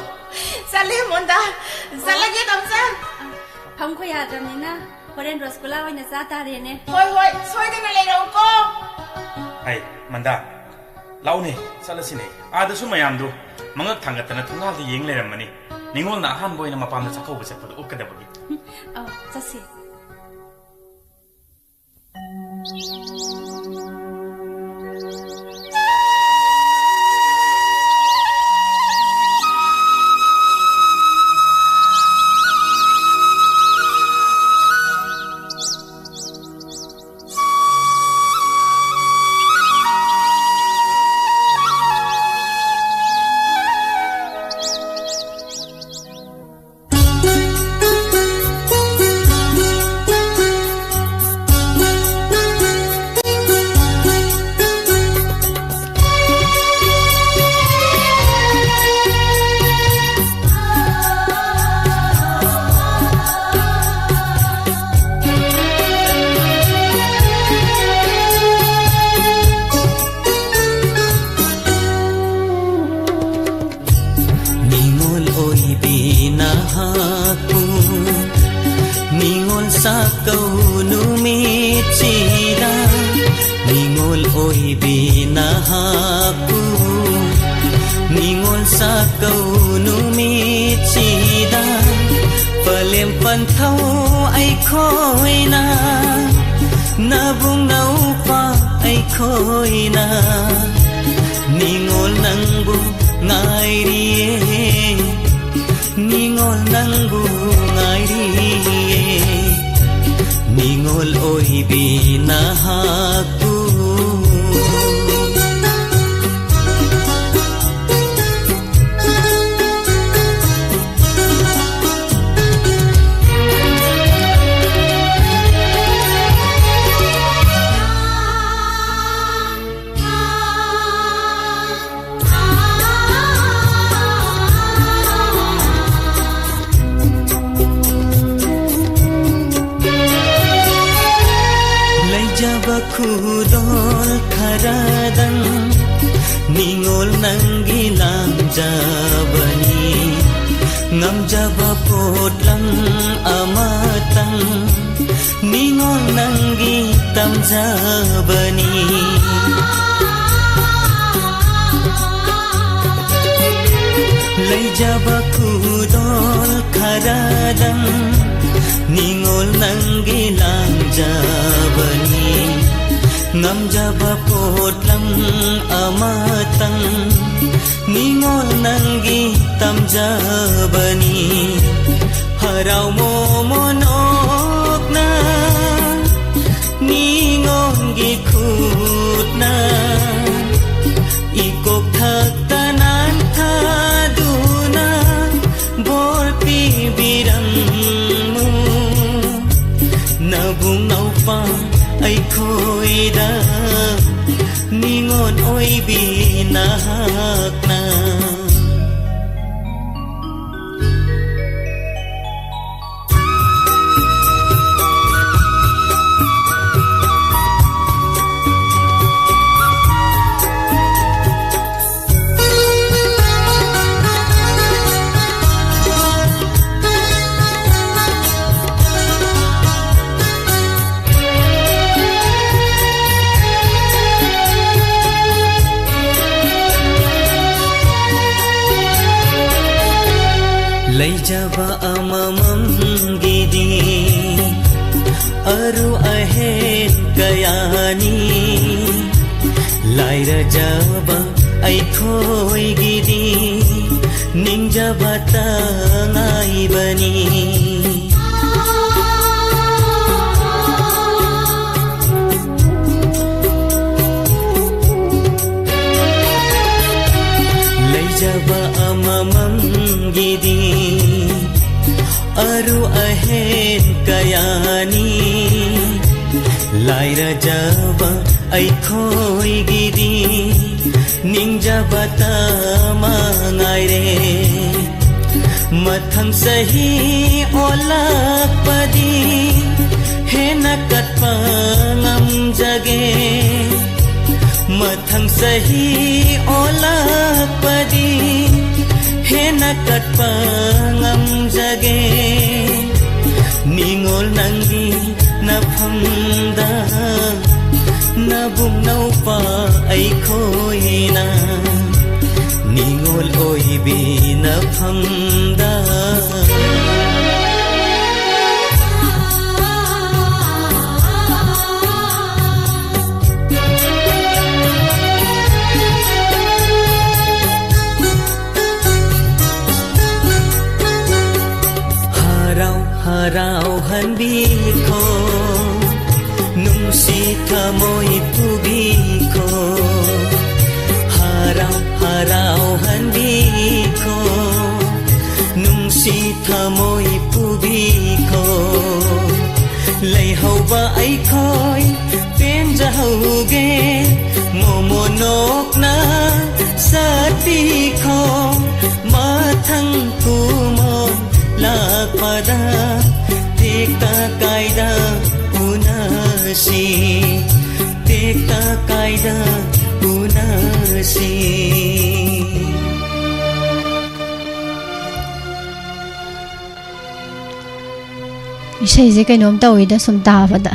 ꯆꯠꯂꯦ ꯃꯣꯟꯗꯥ꯫ ꯆꯠꯂꯒꯦ ꯇꯣꯝꯆꯥ꯫ ꯐꯝꯈꯣ ꯌꯥꯗ꯭ꯔꯕꯅꯤꯅ ꯍꯣꯔꯦꯟ ꯔꯣꯁꯒꯨꯂꯥ ꯑꯣꯏꯅ ꯆꯥ ꯇꯥꯔꯦꯅꯦ꯫ ꯍꯣꯏ, ꯍꯣꯏ, ꯁꯣꯏꯗꯅ ꯂꯩꯔꯛꯎꯀꯣ꯫ ꯑꯩ, ꯃꯟꯗꯥ, ꯂꯥꯛꯎꯅꯦ, ꯆꯠꯂꯁꯤꯅꯦ꯫ ꯑꯥꯗꯁꯨ ꯃꯌꯥꯝꯗꯨ ꯃꯉꯛ ꯊꯥꯡꯒꯠꯇꯅ ꯊꯣꯡꯒꯥꯜꯗ ꯌꯦꯡ ꯂꯩꯔꯝꯃꯅꯤ꯫ ꯅꯤꯉꯣꯜꯅ ꯑꯍꯥꯟꯕ ꯑꯣꯏꯅ ꯃꯄꯥꯝꯗ ꯆꯥꯛꯀꯧꯕ ꯆꯠꯄꯗꯨ ꯎꯠꯀꯗꯕꯒꯤ꯫ ꯑꯧ, ꯆꯠꯁꯤ꯫ ꯑꯣꯏꯕꯤ ꯅꯍꯥꯛꯄꯨ ꯅꯤꯉꯣꯜ ꯆꯥꯛꯀꯧ ꯅꯨꯃꯤꯠꯁꯤꯗ ꯄꯂꯦꯝ ꯄꯟꯊꯧ ꯑꯩꯈꯣꯏꯅ, ꯅꯕꯨꯡ ꯅꯧꯄꯥ ꯑꯩꯈꯣꯏꯅ ꯅꯤꯉꯣꯜ ꯅꯪꯕꯨ ꯉꯥꯏꯔꯤꯌꯦ꯫ ꯅꯤꯉꯣꯜ ꯅꯪꯕꯨ ꯉꯥꯏꯔꯤꯌꯦ, ꯅꯤꯉꯣꯜ ꯑꯣꯏꯕꯤ ꯅꯍꯥꯛꯄꯨ꯫ ꯂꯩꯖꯕ ꯈꯨꯗꯣꯜ ꯈꯔꯗꯪ ꯅꯤꯉꯣꯜ ꯅꯪꯒꯤ ꯂꯥꯡꯖꯕꯅꯤ꯫ ꯉꯝꯖꯕ ꯄꯣꯠꯂꯝ ꯑꯃꯇꯪ ꯅꯤꯉꯣꯜ ꯅꯪꯒꯤ ꯇꯝꯖꯕꯅꯤ꯫ ꯂꯩꯖꯕ ꯈꯨꯗꯣꯜ ꯈꯔꯗꯪ ꯅꯤꯉꯣꯜ ꯅꯪꯒꯤ ꯂꯥꯡꯖꯕꯅꯤ꯫ ꯉꯝꯖꯕ ꯄꯣꯠꯂꯝ ꯑꯃꯇꯪ ꯅꯤꯉꯣꯜ ꯅꯪꯒꯤ ꯇꯝꯖꯕꯅꯤ꯫ ꯍꯔꯥꯎ ꯃꯣꯃꯣꯟ ꯑꯣꯛꯅ ꯅꯤꯉꯣꯜꯒꯤ ꯈꯨꯠꯅ ꯏꯀꯣꯛ ꯊꯛꯇ ꯅꯥꯟꯊꯗꯨꯅ ꯕꯣꯔ ꯄꯤꯕꯤꯔꯝꯃꯨ꯫ ꯅꯕꯨꯡ ꯅꯧꯄꯥ ꯑꯩꯈꯣꯏꯗ ꯅꯤꯉꯣꯜ ꯑꯣꯏꯕꯤ ꯅꯍꯥꯛꯅ꯫ ꯂꯩꯖꯕ ꯑꯃꯃꯝꯒꯤꯗꯤ ꯑꯔꯨ ꯑꯍꯦꯟ ꯀꯌꯥꯅꯤ꯫ ꯂꯥꯏꯔꯖꯕ ꯑꯩꯈꯣꯏꯒꯤꯗꯤ ꯅꯤꯡꯖꯕꯇ ꯉꯥꯏꯕꯅꯤ꯫ ꯂꯩꯖꯕ ꯑꯃꯃꯝꯒꯤꯗꯤ ꯑꯔꯨ ꯑꯍꯦꯟ ꯀꯌꯥꯅꯤ꯫ ꯂꯥꯏꯔꯖꯕ ꯑꯩꯈꯣꯏꯒꯤꯗꯤ ꯅꯤꯡꯖꯕꯇ ꯃꯉꯥꯏꯔꯦ꯫ ꯃꯊꯪ ꯆꯍꯤ ꯑꯣꯜꯂꯛꯄꯗꯤ ꯍꯦꯟꯅ ꯀꯠꯄ ꯉꯝꯖꯒꯦ꯫ ꯃꯊꯪ ꯆꯍꯤ ꯑꯣꯜꯂꯛꯄꯗꯤ ꯍꯦꯟꯅ ꯀꯠꯄ ꯉꯝꯖꯒꯦ꯫ ꯅꯤꯉꯣꯜ ꯅꯪꯒꯤ ꯅꯐꯝꯗ ꯅꯕꯨꯡ ꯅꯧꯄꯥ ꯑꯩꯈꯣꯏꯅ ꯅꯤꯉꯣꯜ ꯑꯣꯏꯕꯤ ꯅꯐꯝꯗ꯫ ꯍꯔꯥꯎ ꯍꯔꯥꯎꯍꯟꯕꯤꯈꯣ, ꯅꯨꯡꯁꯤ ꯊꯃꯣꯏ ꯄꯨꯕꯤꯈꯣ꯫ ꯍꯔꯥꯎ ꯍꯔꯥꯎꯍꯟꯕꯤꯈꯣ, ꯅꯨꯡꯁꯤ ꯊꯃꯣꯏ ꯄꯨꯕꯤꯈꯣ꯫ ꯂꯩꯍꯧꯕ ꯑꯩꯈꯣꯏ ꯄꯦꯟꯖꯍꯧꯒꯦ, ꯃꯣꯃꯣ ꯅꯣꯛꯅ ꯆꯠꯄꯤꯈꯣ꯫ ꯃꯊꯪ ꯀꯨꯝꯃꯣ ꯂꯥꯛꯄꯗ ꯇꯦꯛꯇ ꯀꯥꯏꯗ ꯎꯅꯁꯤ, ꯇꯦꯛꯇ ꯀꯥꯏꯗ ꯎꯅꯁꯤ꯫ ꯏꯁꯩꯁꯦ ꯀꯩꯅꯣꯝ ꯇꯧꯋꯤꯗ ꯁꯨꯝ ꯇꯥꯕꯗ꯫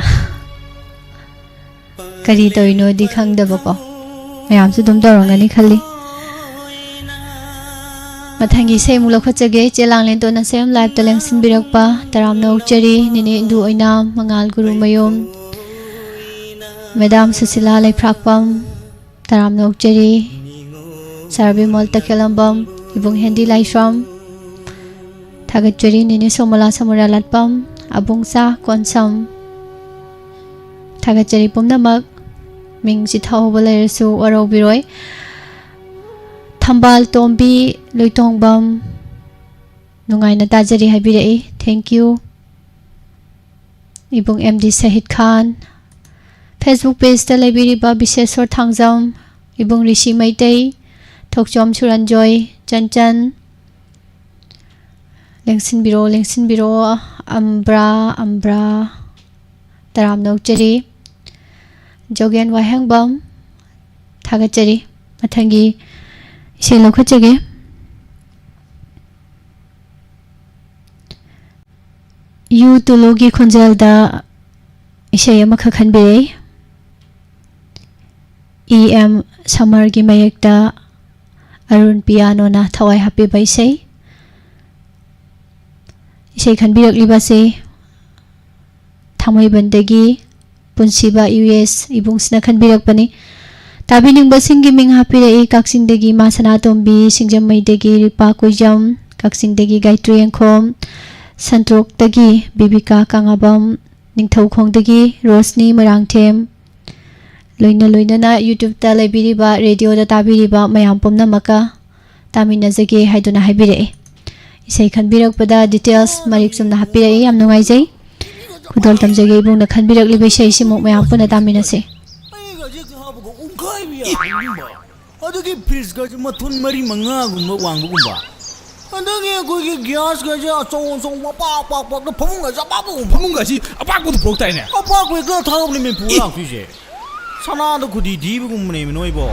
ꯀꯔꯤ ꯇꯧꯔꯤꯅꯣꯗꯤ ꯈꯪꯗꯕꯀꯣ꯫ ꯃꯌꯥꯝꯁꯨ ꯑꯗꯨꯝ ꯇꯧꯔꯝꯒꯅꯤ ꯈꯜꯂꯤ꯫ ꯃꯊꯪꯒꯤ ꯏꯁꯩ ꯑꯃꯨꯛ ꯂꯧꯈꯠꯆꯒꯦ꯫ ꯆꯦꯂꯥꯡ ꯂꯦꯟꯇꯣꯟꯅ ꯁꯦꯝ ꯂꯥꯏꯞꯇ ꯂꯦꯡꯁꯤꯟꯕꯤꯔꯛꯄ ꯇꯔꯥꯝꯅ ꯑꯣꯛꯆꯔꯤ꯫ ꯅꯤꯅꯦ ꯏꯟꯗꯨ ꯑꯣꯏꯅꯥꯝ, ꯃꯉꯥꯜ ꯒꯨꯔꯨꯃꯌꯨꯝ, ꯃꯦꯗꯥꯝ ꯁꯨꯁꯤꯂꯥ ꯂꯩꯐ꯭ꯔꯥꯛꯄꯝ, ꯇꯔꯥꯝꯅ ꯑꯣꯛꯆꯔꯤ꯫ ꯁꯥꯔ ꯕꯤꯃꯣꯜ ꯇꯈꯦꯂꯝꯕꯝ, ꯏꯕꯨꯡ ꯍꯦꯟꯗꯤ ꯂꯥꯏꯁ꯭ꯔꯝ, ꯊꯥꯒꯠꯆꯔꯤ꯫ ꯅꯤꯅꯦ ꯁꯣꯃꯣꯂꯥ ꯁꯃꯨꯔꯥ ꯂꯥꯠꯄꯝ, ꯑꯕꯨꯡꯆꯥ ꯀꯣꯟꯁꯝ, ꯊꯥꯒꯠꯆꯔꯤ ꯄꯨꯝꯅꯃꯛ꯫ ꯃꯤꯡ ꯆꯤꯊꯍꯧꯕ ꯂꯩꯔꯁꯨ ꯋꯥꯔꯧꯕꯤꯔꯣꯏ꯫ ꯊꯝꯕꯥꯜ ꯇꯣꯝꯕꯤ ꯂꯣꯏꯇꯣꯡꯕꯝ, ꯅꯨꯡꯉꯥꯏꯅ ꯇꯥꯖꯔꯤ ꯍꯥꯏꯕꯤꯔꯛꯏ꯫ Thank you꯫ ꯏꯕꯨꯡ ꯑꯦꯝ ꯗꯤ ꯁꯍꯤꯗ ꯈꯥꯟ, Facebook pageꯇ ꯂꯩꯕꯤꯔꯤꯕ ꯕꯤꯁꯦꯁꯣꯔ ꯊꯥꯡꯖꯝ, ꯏꯕꯨꯡ ꯔꯤꯁꯤ ꯃꯩꯇꯩ, ꯊꯣꯛꯆꯣꯝ ꯁꯨꯔꯟꯖꯣꯏ, ꯆꯟꯆꯟ, ꯂꯦꯡꯁꯤꯟꯕꯤꯔꯣ, ꯂꯦꯡꯁꯤꯟꯕꯤꯔꯣ, ꯑꯝꯕ꯭ꯔꯥ, ꯑꯝꯕ꯭ꯔꯥ, ꯇꯔꯥꯝꯅ ꯑꯣꯛꯆꯔꯤ꯫ ꯖꯣꯒꯦꯟ ꯋꯥꯍꯦꯡꯕꯝ, ꯊꯥꯒꯠꯆꯔꯤ꯫ ꯃꯊꯪꯒꯤ ꯏꯁꯩ ꯂꯧꯈꯠꯆꯒꯦ꯫ ꯌꯨ ꯇꯨꯂꯨꯒꯤ ꯈꯣꯟꯖꯦꯜꯗ ꯏꯁꯩ ꯑꯃꯈꯛ ꯈꯟꯕꯤꯔꯛꯏ꯫ ꯏ ꯑꯦꯝ ꯁꯃꯔꯒꯤ ꯃꯌꯦꯛꯇ ꯑꯔꯨꯟ ꯄꯤꯌꯥꯅꯣꯅ ꯊꯋꯥꯏ ꯍꯥꯞꯄꯤꯕ ꯏꯁꯩ꯫ ꯏꯁꯩ ꯈꯟꯕꯤꯔꯛꯂꯤꯕꯁꯤ ꯊꯥꯡꯃꯩꯕꯟꯗꯒꯤ ꯄꯨꯟꯁꯤꯕ ꯌꯨ ꯑꯦꯁ ꯏꯕꯨꯡꯁꯤꯅ ꯈꯟꯕꯤꯔꯛꯄꯅꯤ꯫ ꯇꯥꯕꯤꯅꯤꯡꯕꯁꯤꯡꯒꯤ ꯃꯤꯡ ꯍꯥꯞꯄꯤꯔꯛꯏ: ꯀꯛꯆꯤꯡꯗꯒꯤ ꯃꯥ ꯁꯅꯥꯇꯣꯝꯕꯤ, ꯁꯤꯡꯖꯃꯩꯗꯒꯤ ꯔꯤꯄꯥ ꯀꯨꯏꯖꯝ, ꯀꯛꯆꯤꯡꯗꯒꯤ ꯒꯥꯌꯇ꯭ꯔꯤ ꯌꯦꯡꯈꯣꯝ, ꯁꯟꯇ꯭ꯔꯣꯛꯇꯒꯤ ꯕꯤꯕꯤꯀꯥ ꯀꯪꯉꯥꯕꯝ, ꯅꯤꯡꯊꯧꯈꯣꯡꯗꯒꯤ ꯔꯣꯁꯅꯤ ꯃꯣꯏꯔꯥꯡꯊꯦꯝ, ꯂꯣꯏꯅ ꯂꯣꯏꯅꯅ YouTubeꯇ ꯂꯩꯕꯤꯔꯤꯕ, radioꯗ ꯇꯥꯕꯤꯔꯤꯕ ꯃꯌꯥꯝ ꯄꯨꯝꯅꯃꯛꯀ ꯇꯥꯃꯤꯟꯅꯖꯒꯦ ꯍꯥꯏꯗꯨꯅ ꯍꯥꯏꯕꯤꯔꯛꯏ꯫ ꯏꯁꯩ ꯈꯟꯕꯤꯔꯛꯄꯗ details ꯃꯔꯤꯛ ꯆꯨꯝꯅ ꯍꯥꯞꯄꯤꯔꯛꯏ, ꯌꯥꯝ ꯅꯨꯡꯉꯥꯏꯖꯩ꯫ ꯈꯨꯗꯣꯜ ꯇꯝꯖꯒꯦ ꯏꯕꯨꯡꯅ ꯈꯟꯕꯤꯔꯛꯂꯤꯕ ꯏꯁꯩꯁꯤꯃꯨꯛ ꯃꯌꯥꯝ ꯄꯨꯟꯅ ꯇꯥꯃꯤꯟꯅꯁꯤ꯫ ꯑꯩꯒꯁꯦ ꯍꯥꯞꯄꯒ ꯎꯪꯈꯥꯏꯕ ꯌꯥꯕꯒꯨꯝꯕ, ꯑꯗꯒꯤ ꯐ꯭ꯔꯤꯖꯀꯁꯦ ꯃꯊꯣꯟ ꯃꯔꯤ ꯃꯉꯥꯒꯨꯝꯕ ꯋꯥꯡꯕꯒꯨꯝꯕ, ꯑꯗꯒꯤ ꯑꯩꯈꯣꯏꯒꯤ ꯒ꯭ꯌꯥꯁꯀꯁꯦ ꯑꯆꯧ ꯑꯆꯧꯕ ꯑꯄꯥꯛ ꯑꯄꯥꯛꯄ, ꯐꯃꯨꯡꯒꯁꯦ ꯑꯄꯥꯛꯄꯒꯨꯝꯕ꯫ ꯐꯃꯨꯡꯒꯁꯤ ꯑꯄꯥꯛꯄꯗꯨ ꯄꯨꯔꯛꯇꯥꯏꯅꯦ? ꯑꯄꯥꯛꯄ ꯍꯦꯛꯇ ꯊꯥꯕꯅꯦ ꯃꯦꯝ ꯄꯨꯔ ꯂꯥꯛꯇꯣꯏꯁꯦ꯫ ꯁꯅꯥꯗ ꯈꯨꯗꯤ ꯊꯤꯕꯒꯨꯝꯕꯅꯦꯃꯤ ꯅꯣꯏꯕꯣ꯫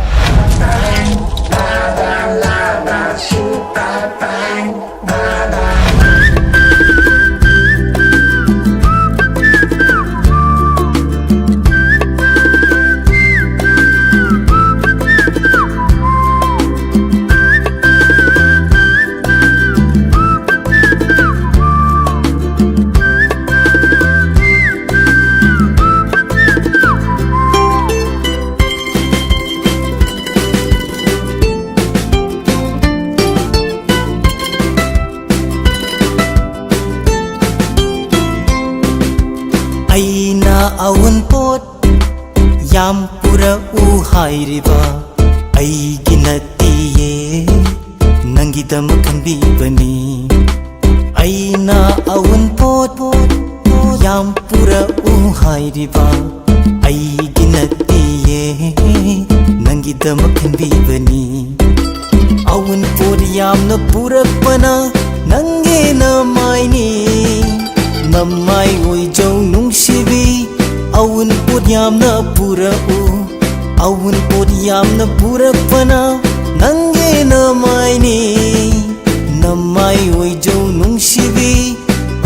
ꯄꯨꯔꯛꯎ ꯍꯥꯏꯔꯤꯕ ꯑꯩꯒꯤ ꯅꯠꯇꯤꯌꯦ, ꯅꯪꯒꯤꯗꯃꯛ ꯈꯟꯕꯤꯕꯅꯤ꯫ ꯑꯩꯅ ꯑꯎꯟꯄꯣꯠ ꯌꯥꯝ ꯄꯨꯔꯛꯎ ꯍꯥꯏꯔꯤꯕ ꯑꯩꯒꯤ ꯅꯠꯇꯤꯌꯦ, ꯅꯪꯒꯤꯗꯃꯛ ꯈꯟꯕꯤꯕꯅꯤ꯫ ꯑꯎꯟꯄꯣꯠ ꯌꯥꯝꯅ ꯄꯨꯔꯛꯄꯅ ꯅꯪꯒꯤ ꯅꯃꯥꯏꯅꯤ, ꯅꯃꯥꯏ ꯑꯣꯏꯖꯧ ꯅꯨꯡꯁꯤꯕꯤ꯫ ꯑꯎꯟꯄꯣꯠ ꯌꯥꯝꯅ ꯄꯨꯔꯛꯎ, ꯑꯎꯟꯄꯣꯠ ꯌꯥꯝꯅ ꯄꯨꯔꯛꯄꯅ ꯅꯪꯒꯤ ꯅꯃꯥꯏꯅꯤ, ꯅꯃꯥꯏ ꯑꯣꯏꯖꯧ ꯅꯨꯡꯁꯤꯕꯤ꯫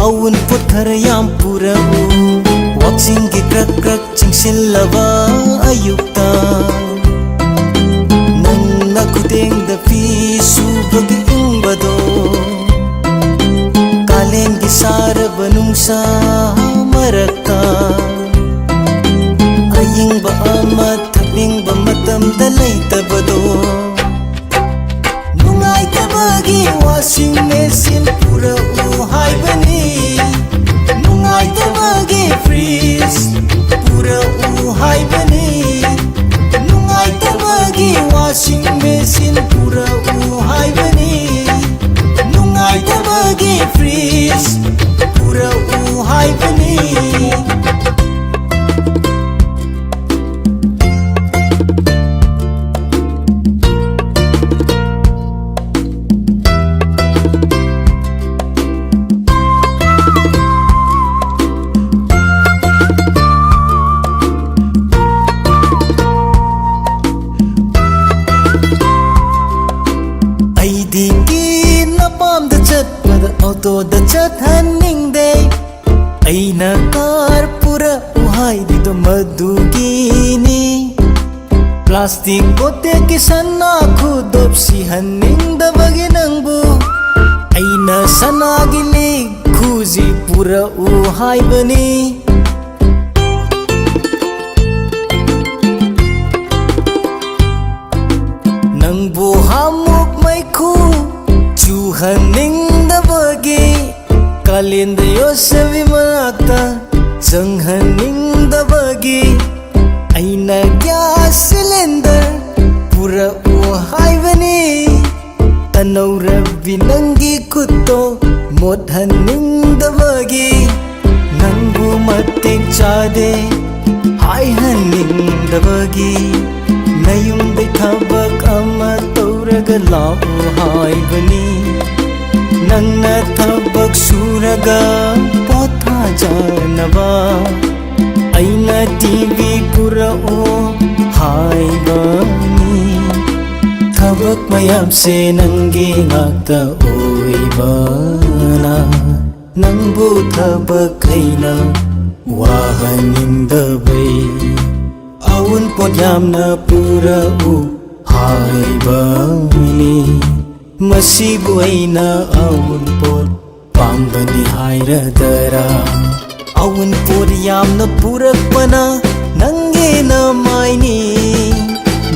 ꯑꯎꯟꯄꯣꯠ ꯈꯔ ꯌꯥꯝ ꯄꯨꯔꯛꯎ, ꯋꯥꯛꯆꯤꯡꯒꯤ ꯀ꯭ꯔꯛ ꯀ꯭ꯔꯛ ꯆꯤꯡꯁꯤꯜꯂꯕ ꯑꯌꯨꯛꯇ ꯅꯪꯅ ꯈꯨꯗꯦꯡꯗ ꯐꯤ ꯁꯨꯕꯒꯤ ꯏꯪꯕꯗꯣ, ꯀꯥꯂꯦꯟꯒꯤ ꯁꯥꯔꯕ ꯅꯨꯡꯁꯥ ꯃꯔꯛꯇ ꯑꯏꯪꯕ ꯑꯃ ꯊꯛꯅꯤꯡꯕ ꯃꯇꯝꯗ ꯂꯩꯇꯕꯗꯣ꯫ ꯅꯨꯡꯉꯥꯏꯇꯕꯒꯤ ꯋꯥꯁꯤꯡ ꯃꯦꯆꯤꯟ ꯄꯨꯔꯛꯎ ꯍꯥꯏꯕꯅꯤ, ꯅꯨꯡꯉꯥꯏꯇꯕꯒꯤ ꯐ꯭ꯔꯤꯖ ꯄꯨꯔꯛꯎ ꯍꯥꯏꯕꯅꯤ, ꯅꯨꯡꯉꯥꯏꯇꯕꯒꯤ ꯋꯥꯁꯤꯡ ꯃꯦꯆꯤꯟ ꯄꯨꯔꯛꯎ ꯍꯥꯏꯕꯅꯤ, ꯅꯨꯡꯉꯥꯏꯇꯕꯒꯤ ꯐ꯭ꯔꯤꯖ ꯄꯨꯔꯛꯎ ꯍꯥꯏꯕꯅꯤ꯫ ꯑꯩꯗꯤ ꯀꯤꯅ ꯄꯥꯝꯗ ꯆꯠꯄꯗ ꯑꯣꯇꯣꯗ ꯆꯠꯍꯟꯅꯤꯡꯗꯦ꯫ ꯑꯩꯅ ꯀꯥꯔ ꯄꯨꯔꯛꯎ ꯍꯥꯏꯔꯤꯗꯣ ꯃꯗꯨꯒꯤꯅꯤ꯫ ꯄ꯭ꯂꯥꯁꯇꯤꯛ ꯀꯣꯇꯦꯛꯀꯤ ꯁꯅꯥ ꯈꯨꯗꯣꯞ ꯁꯤꯍꯟꯅꯤꯡꯗꯕꯒꯤ ꯅꯪꯕꯨ ꯑꯩꯅ ꯁꯅꯥꯒꯤ ꯂꯤꯛ ꯈꯨꯖꯤ ꯄꯨꯔꯛꯎ ꯍꯥꯏꯕꯅꯤ꯫ ꯅꯪꯕꯨ ꯍꯥꯃꯨꯛ ꯃꯩꯈꯨ ꯆꯨꯍꯟꯅꯤꯡꯗꯕꯒꯤ, ꯀꯥꯂꯦꯟꯗ ꯌꯣꯠꯁꯕꯤ ꯃꯅꯥꯛꯇ ꯆꯪꯍꯟꯅꯤꯡꯗꯕꯒꯤ, ꯑꯩꯅ ꯅ ꯒ꯭ꯌꯥꯁ ꯁꯤꯂꯤꯟꯗꯔ ꯄꯨꯔꯛꯎ ꯍꯥꯏꯕꯅꯤ꯫ ꯇꯅꯧꯔꯕꯤ ꯅꯪꯒꯤ ꯈꯨꯠꯇꯣ ꯃꯣꯠꯍꯟꯅꯤꯡꯗꯕꯒꯤ, ꯅꯪꯕꯨ ꯃꯇꯤꯛ ꯆꯥꯗꯦ ꯍꯥꯏꯍꯟꯅꯤꯡꯗꯕꯒꯤ, ꯅꯌꯨꯝꯗꯩ ꯊꯕꯛ ꯑꯃ ꯇꯧꯔꯒ ꯂꯥꯛꯎ ꯍꯥꯏꯕꯅꯤ꯫ ꯅꯪꯅ ꯊꯕꯛ ꯁꯨꯔꯒ ꯄꯣꯊꯥꯖꯅꯕ ꯑꯩꯅ ꯇꯤꯚꯤ ꯄꯨꯔꯛꯑꯣ ꯍꯥꯏꯕꯅꯤ꯫ ꯊꯕꯛ ꯃꯌꯥꯝꯁꯦ ꯅꯪꯒꯤ ꯉꯥꯛꯇ ꯑꯣꯏꯕꯅ, ꯅꯪꯕꯨ ꯊꯕꯛ ꯑꯩꯅ ꯋꯥꯍꯟꯅꯤꯡꯗꯕꯩ꯫ ꯑꯎꯟꯄꯣꯠ ꯌꯥꯝꯅ ꯄꯨꯔꯛꯎ ꯍꯥꯏꯕꯅꯤ꯫ ꯃꯁꯤꯕꯨ ꯑꯩꯅ ꯑꯎꯟꯄꯣꯠ ꯄꯥꯝꯕꯅꯤ ꯍꯥꯏꯔꯗꯔꯥ? ꯑꯎꯟꯄꯣꯠ ꯌꯥꯝꯅ ꯄꯨꯔꯛꯄꯅ ꯅꯪꯒꯤ ꯅꯃꯥꯏꯅꯤ꯫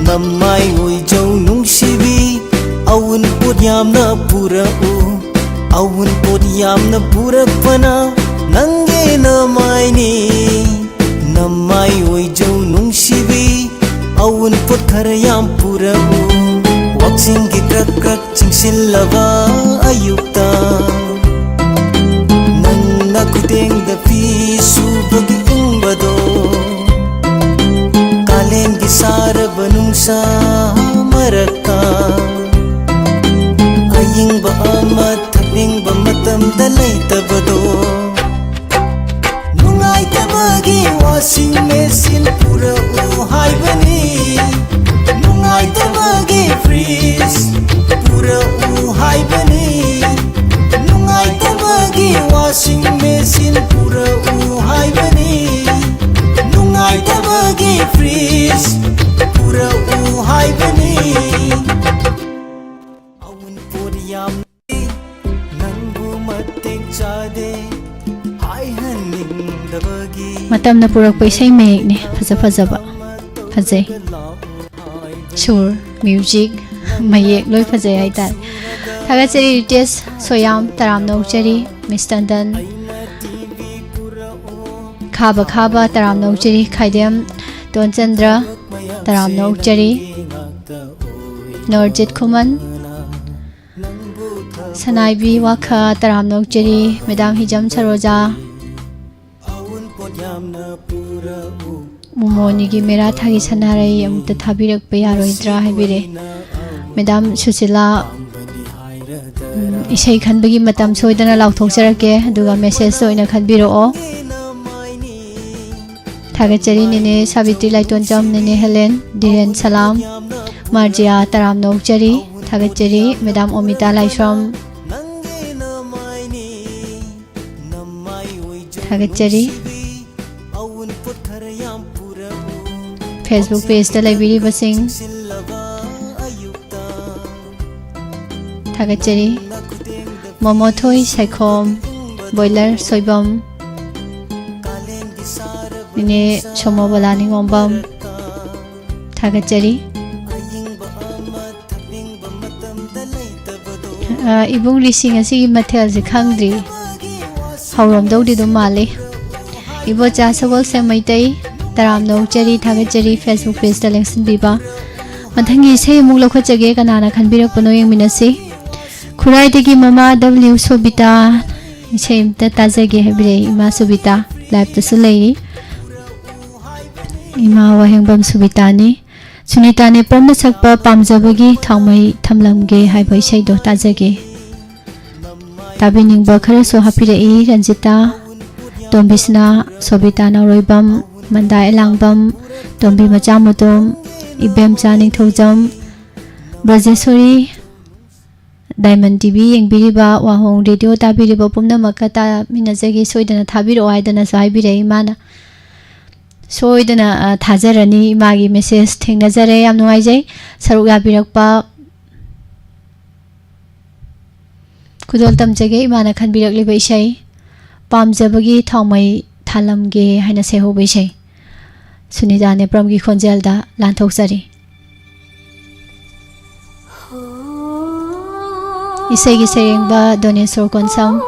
ꯅꯃꯥꯏ ꯑꯣꯏꯖꯧ ꯅꯨꯡꯁꯤꯕꯤ, ꯑꯎꯟꯄꯣꯠ ꯌꯥꯝꯅ ꯄꯨꯔꯛꯎ꯫ ꯑꯎꯟꯄꯣꯠ ꯌꯥꯝꯅ ꯄꯨꯔꯛꯄꯅ ꯅꯪꯒꯤ ꯅꯃꯥꯏꯅꯤ꯫ ꯅꯃꯥꯏ ꯑꯣꯏꯖꯧ ꯅꯨꯡꯁꯤꯕꯤ, ꯑꯎꯟꯄꯣꯠ ꯈꯔ ꯌꯥꯝ ꯄꯨꯔꯛꯎ꯫ ꯋꯥꯛꯆꯤꯡꯒꯤ ꯀ꯭ꯔꯛ ꯀ꯭ꯔꯛ ꯆꯤꯡꯁꯤꯜꯂꯕ ꯑꯌꯨꯛꯇ, ꯅꯪꯅ ꯈꯨꯗꯦꯡꯗ ꯐꯤ ꯁꯨꯕꯒꯤ ꯏꯪꯕꯗꯣ, ꯀꯥꯂꯦꯟꯒꯤ ꯁꯥꯔꯕ ꯅꯨꯡꯁꯥ ꯃꯔꯛꯇ, ꯑꯏꯪꯕ ꯑꯃ ꯊꯛꯅꯤꯡꯕ ꯃꯇꯝꯗ ꯂꯩꯇꯕꯗꯣ꯫ ꯅꯨꯡꯉꯥꯏꯇꯕꯒꯤ ꯋꯥꯁꯤꯡ ꯃꯦꯆꯤꯟ ꯄꯨꯔꯛꯎ ꯍꯥꯏꯕꯅꯤ꯫ ꯅꯨꯡꯉꯥꯏꯇꯕꯒꯤ ꯐ꯭ꯔꯤꯖ ꯄꯨꯔꯛꯎ ꯍꯥꯏꯕꯅꯤ꯫ ꯅꯨꯡꯉꯥꯏꯇꯕꯒꯤ ꯋꯥꯁꯤꯡ ꯃꯦꯆꯤꯟ ꯄꯨꯔꯛꯎ ꯍꯥꯏꯕꯅꯤ꯫ ꯅꯨꯡꯉꯥꯏꯇꯕꯒꯤ ꯐ꯭ꯔꯤꯖ ꯄꯨꯔꯛꯎ ꯍꯥꯏꯕꯅꯤ꯫ ꯑꯎꯟꯄꯣꯠ ꯌꯥꯝ ꯅꯪꯕꯨ ꯃꯇꯤꯛ ꯆꯥꯗꯦ ꯍꯥꯏꯍꯟꯅꯤꯡꯗꯕꯒꯤ꯫ ꯃꯇꯝꯅ ꯄꯨꯔꯛꯄ ꯏꯁꯩ ꯃꯌꯦꯛꯅꯤ꯫ ꯐꯖ ꯐꯖꯕ, ꯐꯖꯩ꯫ ꯁꯨꯔ, ꯃ꯭ꯌꯨꯖꯤꯛ, ꯃꯌꯦꯛ ꯂꯣꯏ ꯐꯖꯩ ꯍꯥꯏꯇꯥꯔꯦ꯫ ꯊꯥꯒꯠꯆꯔꯤ ꯔꯤꯇꯦꯁ ꯁꯣꯌꯥꯝ, ꯇꯔꯥꯝꯅ ꯑꯣꯛꯆꯔꯤ꯫ ꯃꯤꯁ ꯇꯟꯗꯟ, ꯈꯥꯕ ꯈꯥꯕ, ꯇꯔꯥꯝꯅ ꯑꯣꯛꯆꯔꯤ꯫ ꯈꯥꯏꯗꯦꯝ ꯇꯣꯟꯆꯟꯗ꯭ꯔ, ꯇꯔꯥꯝꯅ ꯑꯣꯛꯆꯔꯤ꯫ ꯅꯣꯔꯖꯤꯠ ꯈꯨꯃꯟ, ꯁꯅꯥꯏꯕꯤ ꯋꯥꯈ, ꯇꯔꯥꯝꯅ ꯑꯣꯛꯆꯔꯤ꯫ ꯃꯦꯗꯥꯝ ꯍꯤꯖꯝ ꯁꯔꯣꯖꯥ, ꯃꯣꯃꯣꯅꯤꯒꯤ ꯃꯦꯔꯥ ꯊꯥꯒꯤ ꯁꯅꯥꯔꯩ ꯑꯃꯨꯛꯇ ꯊꯥꯕꯤꯔꯛꯄ ꯌꯥꯔꯣꯏꯗ꯭ꯔꯥ ꯍꯥꯏꯕꯤꯔꯦ꯫ ꯃꯦꯗꯥꯝ ꯁꯨꯁꯤꯂꯥ, ꯎꯝ, ꯏꯁꯩ ꯈꯟꯕꯒꯤ ꯃꯇꯝ ꯁꯣꯏꯗꯅ ꯂꯥꯎꯊꯣꯛꯆꯔꯛꯀꯦ, ꯑꯗꯨꯒ ꯃꯦꯁꯦꯖꯇ ꯑꯣꯏꯅ ꯈꯟꯕꯤꯔꯛꯑꯣ꯫ ꯊꯥꯒꯠꯆꯔꯤ ꯅꯦꯅꯦ ꯁꯥꯕꯤꯇ꯭ꯔꯤ ꯂꯥꯏꯇꯣꯟꯖꯝ, ꯅꯦꯅꯦ ꯍꯦꯂꯦꯟ, ꯙꯤꯔꯦꯟ ꯁꯂꯥꯝ, ꯃꯥꯔꯖꯤꯌꯥ, ꯇꯔꯥꯝꯅ ꯑꯣꯛꯆꯔꯤ꯫ ꯊꯥꯒꯠꯆꯔꯤ ꯃꯦꯗꯥꯝ ꯑꯣꯃꯤꯇꯥ ꯂꯥꯏꯁ꯭ꯔꯝ꯫ ꯊꯥꯒꯠꯆꯔꯤ꯫ Facebook pageꯇ ꯂꯩꯕꯤꯔꯤꯕꯁꯤꯡ ꯊꯥꯒꯠꯆꯔꯤ꯫ ꯃꯣꯃꯣꯊꯣꯏ ꯁꯥꯏꯈꯣꯝ, ꯕꯣꯏꯂꯔ ꯁꯣꯏꯕꯝ, ꯏꯅꯦ ꯁꯣꯃꯣꯕꯂꯥ ꯅꯤꯉꯣꯝꯕꯝ, ꯊꯥꯒꯠꯆꯔꯤ꯫ ꯑ, ꯏꯕꯨꯡ ꯂꯤꯁꯤꯡ ꯑꯁꯤꯒꯤ ꯃꯊꯦꯜꯁꯦ ꯈꯪꯗ꯭ꯔꯤ꯫ ꯍꯧꯔꯝꯗꯧꯗꯤ ꯑꯗꯨꯝ ꯃꯥꯜꯂꯤ꯫ ꯏꯕꯣꯆꯥ ꯁꯒꯣꯜꯁꯦꯝ ꯃꯩꯇꯩ, ꯇꯔꯥꯝꯅ ꯑꯣꯛꯆꯔꯤ, ꯊꯥꯒꯠꯆꯔꯤ, Facebook pageꯇ ꯂꯦꯡꯁꯤꯟꯕꯤꯕ꯫ ꯃꯊꯪꯒꯤ ꯏꯁꯩ ꯑꯃꯨꯛ ꯂꯧꯈꯠꯆꯒꯦ, ꯀꯅꯥꯅ ꯈꯟꯕꯤꯔꯛꯄꯅꯣ ꯌꯦꯡꯃꯤꯟꯅꯁꯤ꯫ ꯈꯨꯔꯥꯏꯗꯒꯤ ꯃꯃꯥ W ꯁꯣꯕꯤꯇꯥ, ꯏꯁꯩ ꯑꯝꯇ ꯇꯥꯖꯒꯦ ꯍꯥꯏꯕꯤꯔꯛꯏ꯫ ꯏꯃꯥ ꯁꯣꯕꯤꯇꯥ liveꯇꯁꯨ ꯂꯩꯔꯤ꯫ ꯏꯃꯥ ꯋꯥꯍꯦꯡꯕꯝ ꯁꯨꯕꯤꯇꯥꯅꯤ꯫ ꯁꯨꯅꯤꯇꯥ ꯅꯦꯄ꯭ꯔꯝꯅ ꯁꯛꯄ ꯄꯥꯝꯖꯕꯒꯤ ꯊꯥꯎꯃꯩ ꯊꯝꯂꯝꯒꯦ ꯍꯥꯏꯕ ꯏꯁꯩꯗꯣ ꯇꯥꯖꯒꯦ꯫ ꯇꯥꯕꯤꯅꯤꯡꯕ ꯈꯔꯁꯨ ꯍꯥꯞꯄꯤꯔꯛꯏ, ꯔꯟꯖꯤꯇꯥ, ꯇꯣꯝꯕꯤꯁꯅꯥ, ꯁꯣꯕꯤꯇꯥ ꯅꯥꯎꯔꯣꯏꯕꯝ, ꯃꯟꯗꯥ ꯑꯦꯂꯥꯡꯕꯝ, ꯇꯣꯝꯕꯤ ꯃꯆꯥꯃꯨꯇꯣꯝ, ꯏꯕꯦꯝꯆꯥ ꯅꯤꯡꯊꯧꯖꯝ, ꯕ꯭ꯔꯖꯦꯁꯣꯔꯤ, Diamond TV ꯌꯦꯡꯕꯤꯔꯤꯕ, ꯋꯥꯍꯣꯡ ꯔꯦꯗꯤꯑꯣ ꯇꯥꯕꯤꯔꯤꯕ ꯄꯨꯝꯅꯃꯛꯀ ꯇꯥꯃꯤꯟꯅꯖꯒꯦ꯫ ꯁꯣꯏꯗꯅ ꯊꯥꯕꯤꯔꯛꯑꯣ ꯍꯥꯏꯗꯅꯁꯨ ꯍꯥꯏꯕꯤꯔꯛꯏ ꯏꯃꯥꯅ꯫ ꯁꯣꯏꯗꯅ, ꯑ, ꯊꯥꯖꯔꯅꯤ꯫ ꯏꯃꯥꯒꯤ ꯃꯦꯁꯦꯖ ꯊꯦꯡꯅꯖꯔꯦ꯫ ꯌꯥꯝ ꯅꯨꯡꯉꯥꯏꯖꯩ ꯁꯔꯨꯛ ꯌꯥꯕꯤꯔꯛꯄ꯫ ꯈꯨꯗꯣꯜ ꯇꯝꯖꯒꯦ ꯏꯃꯥꯅ ꯈꯟꯕꯤꯔꯛꯂꯤꯕ ꯏꯁꯩ ꯄꯥꯝꯖꯕꯒꯤ ꯊꯥꯎꯃꯩ ꯊꯥꯂꯝꯒꯦ ꯍꯥꯏꯅ ꯁꯩꯍꯧꯕ ꯏꯁꯩ꯫ ꯁꯨꯅꯤꯇꯥ ꯅꯦꯄ꯭ꯔꯝꯒꯤ ꯈꯣꯟꯖꯦꯜꯗ ꯂꯥꯟꯊꯣꯛꯆꯔꯤ꯫ ꯏꯁꯩꯒꯤ ꯁꯩꯔꯦꯡꯕ ꯗꯣꯅꯦꯁꯣꯔ ꯀꯣꯟꯁꯝ꯫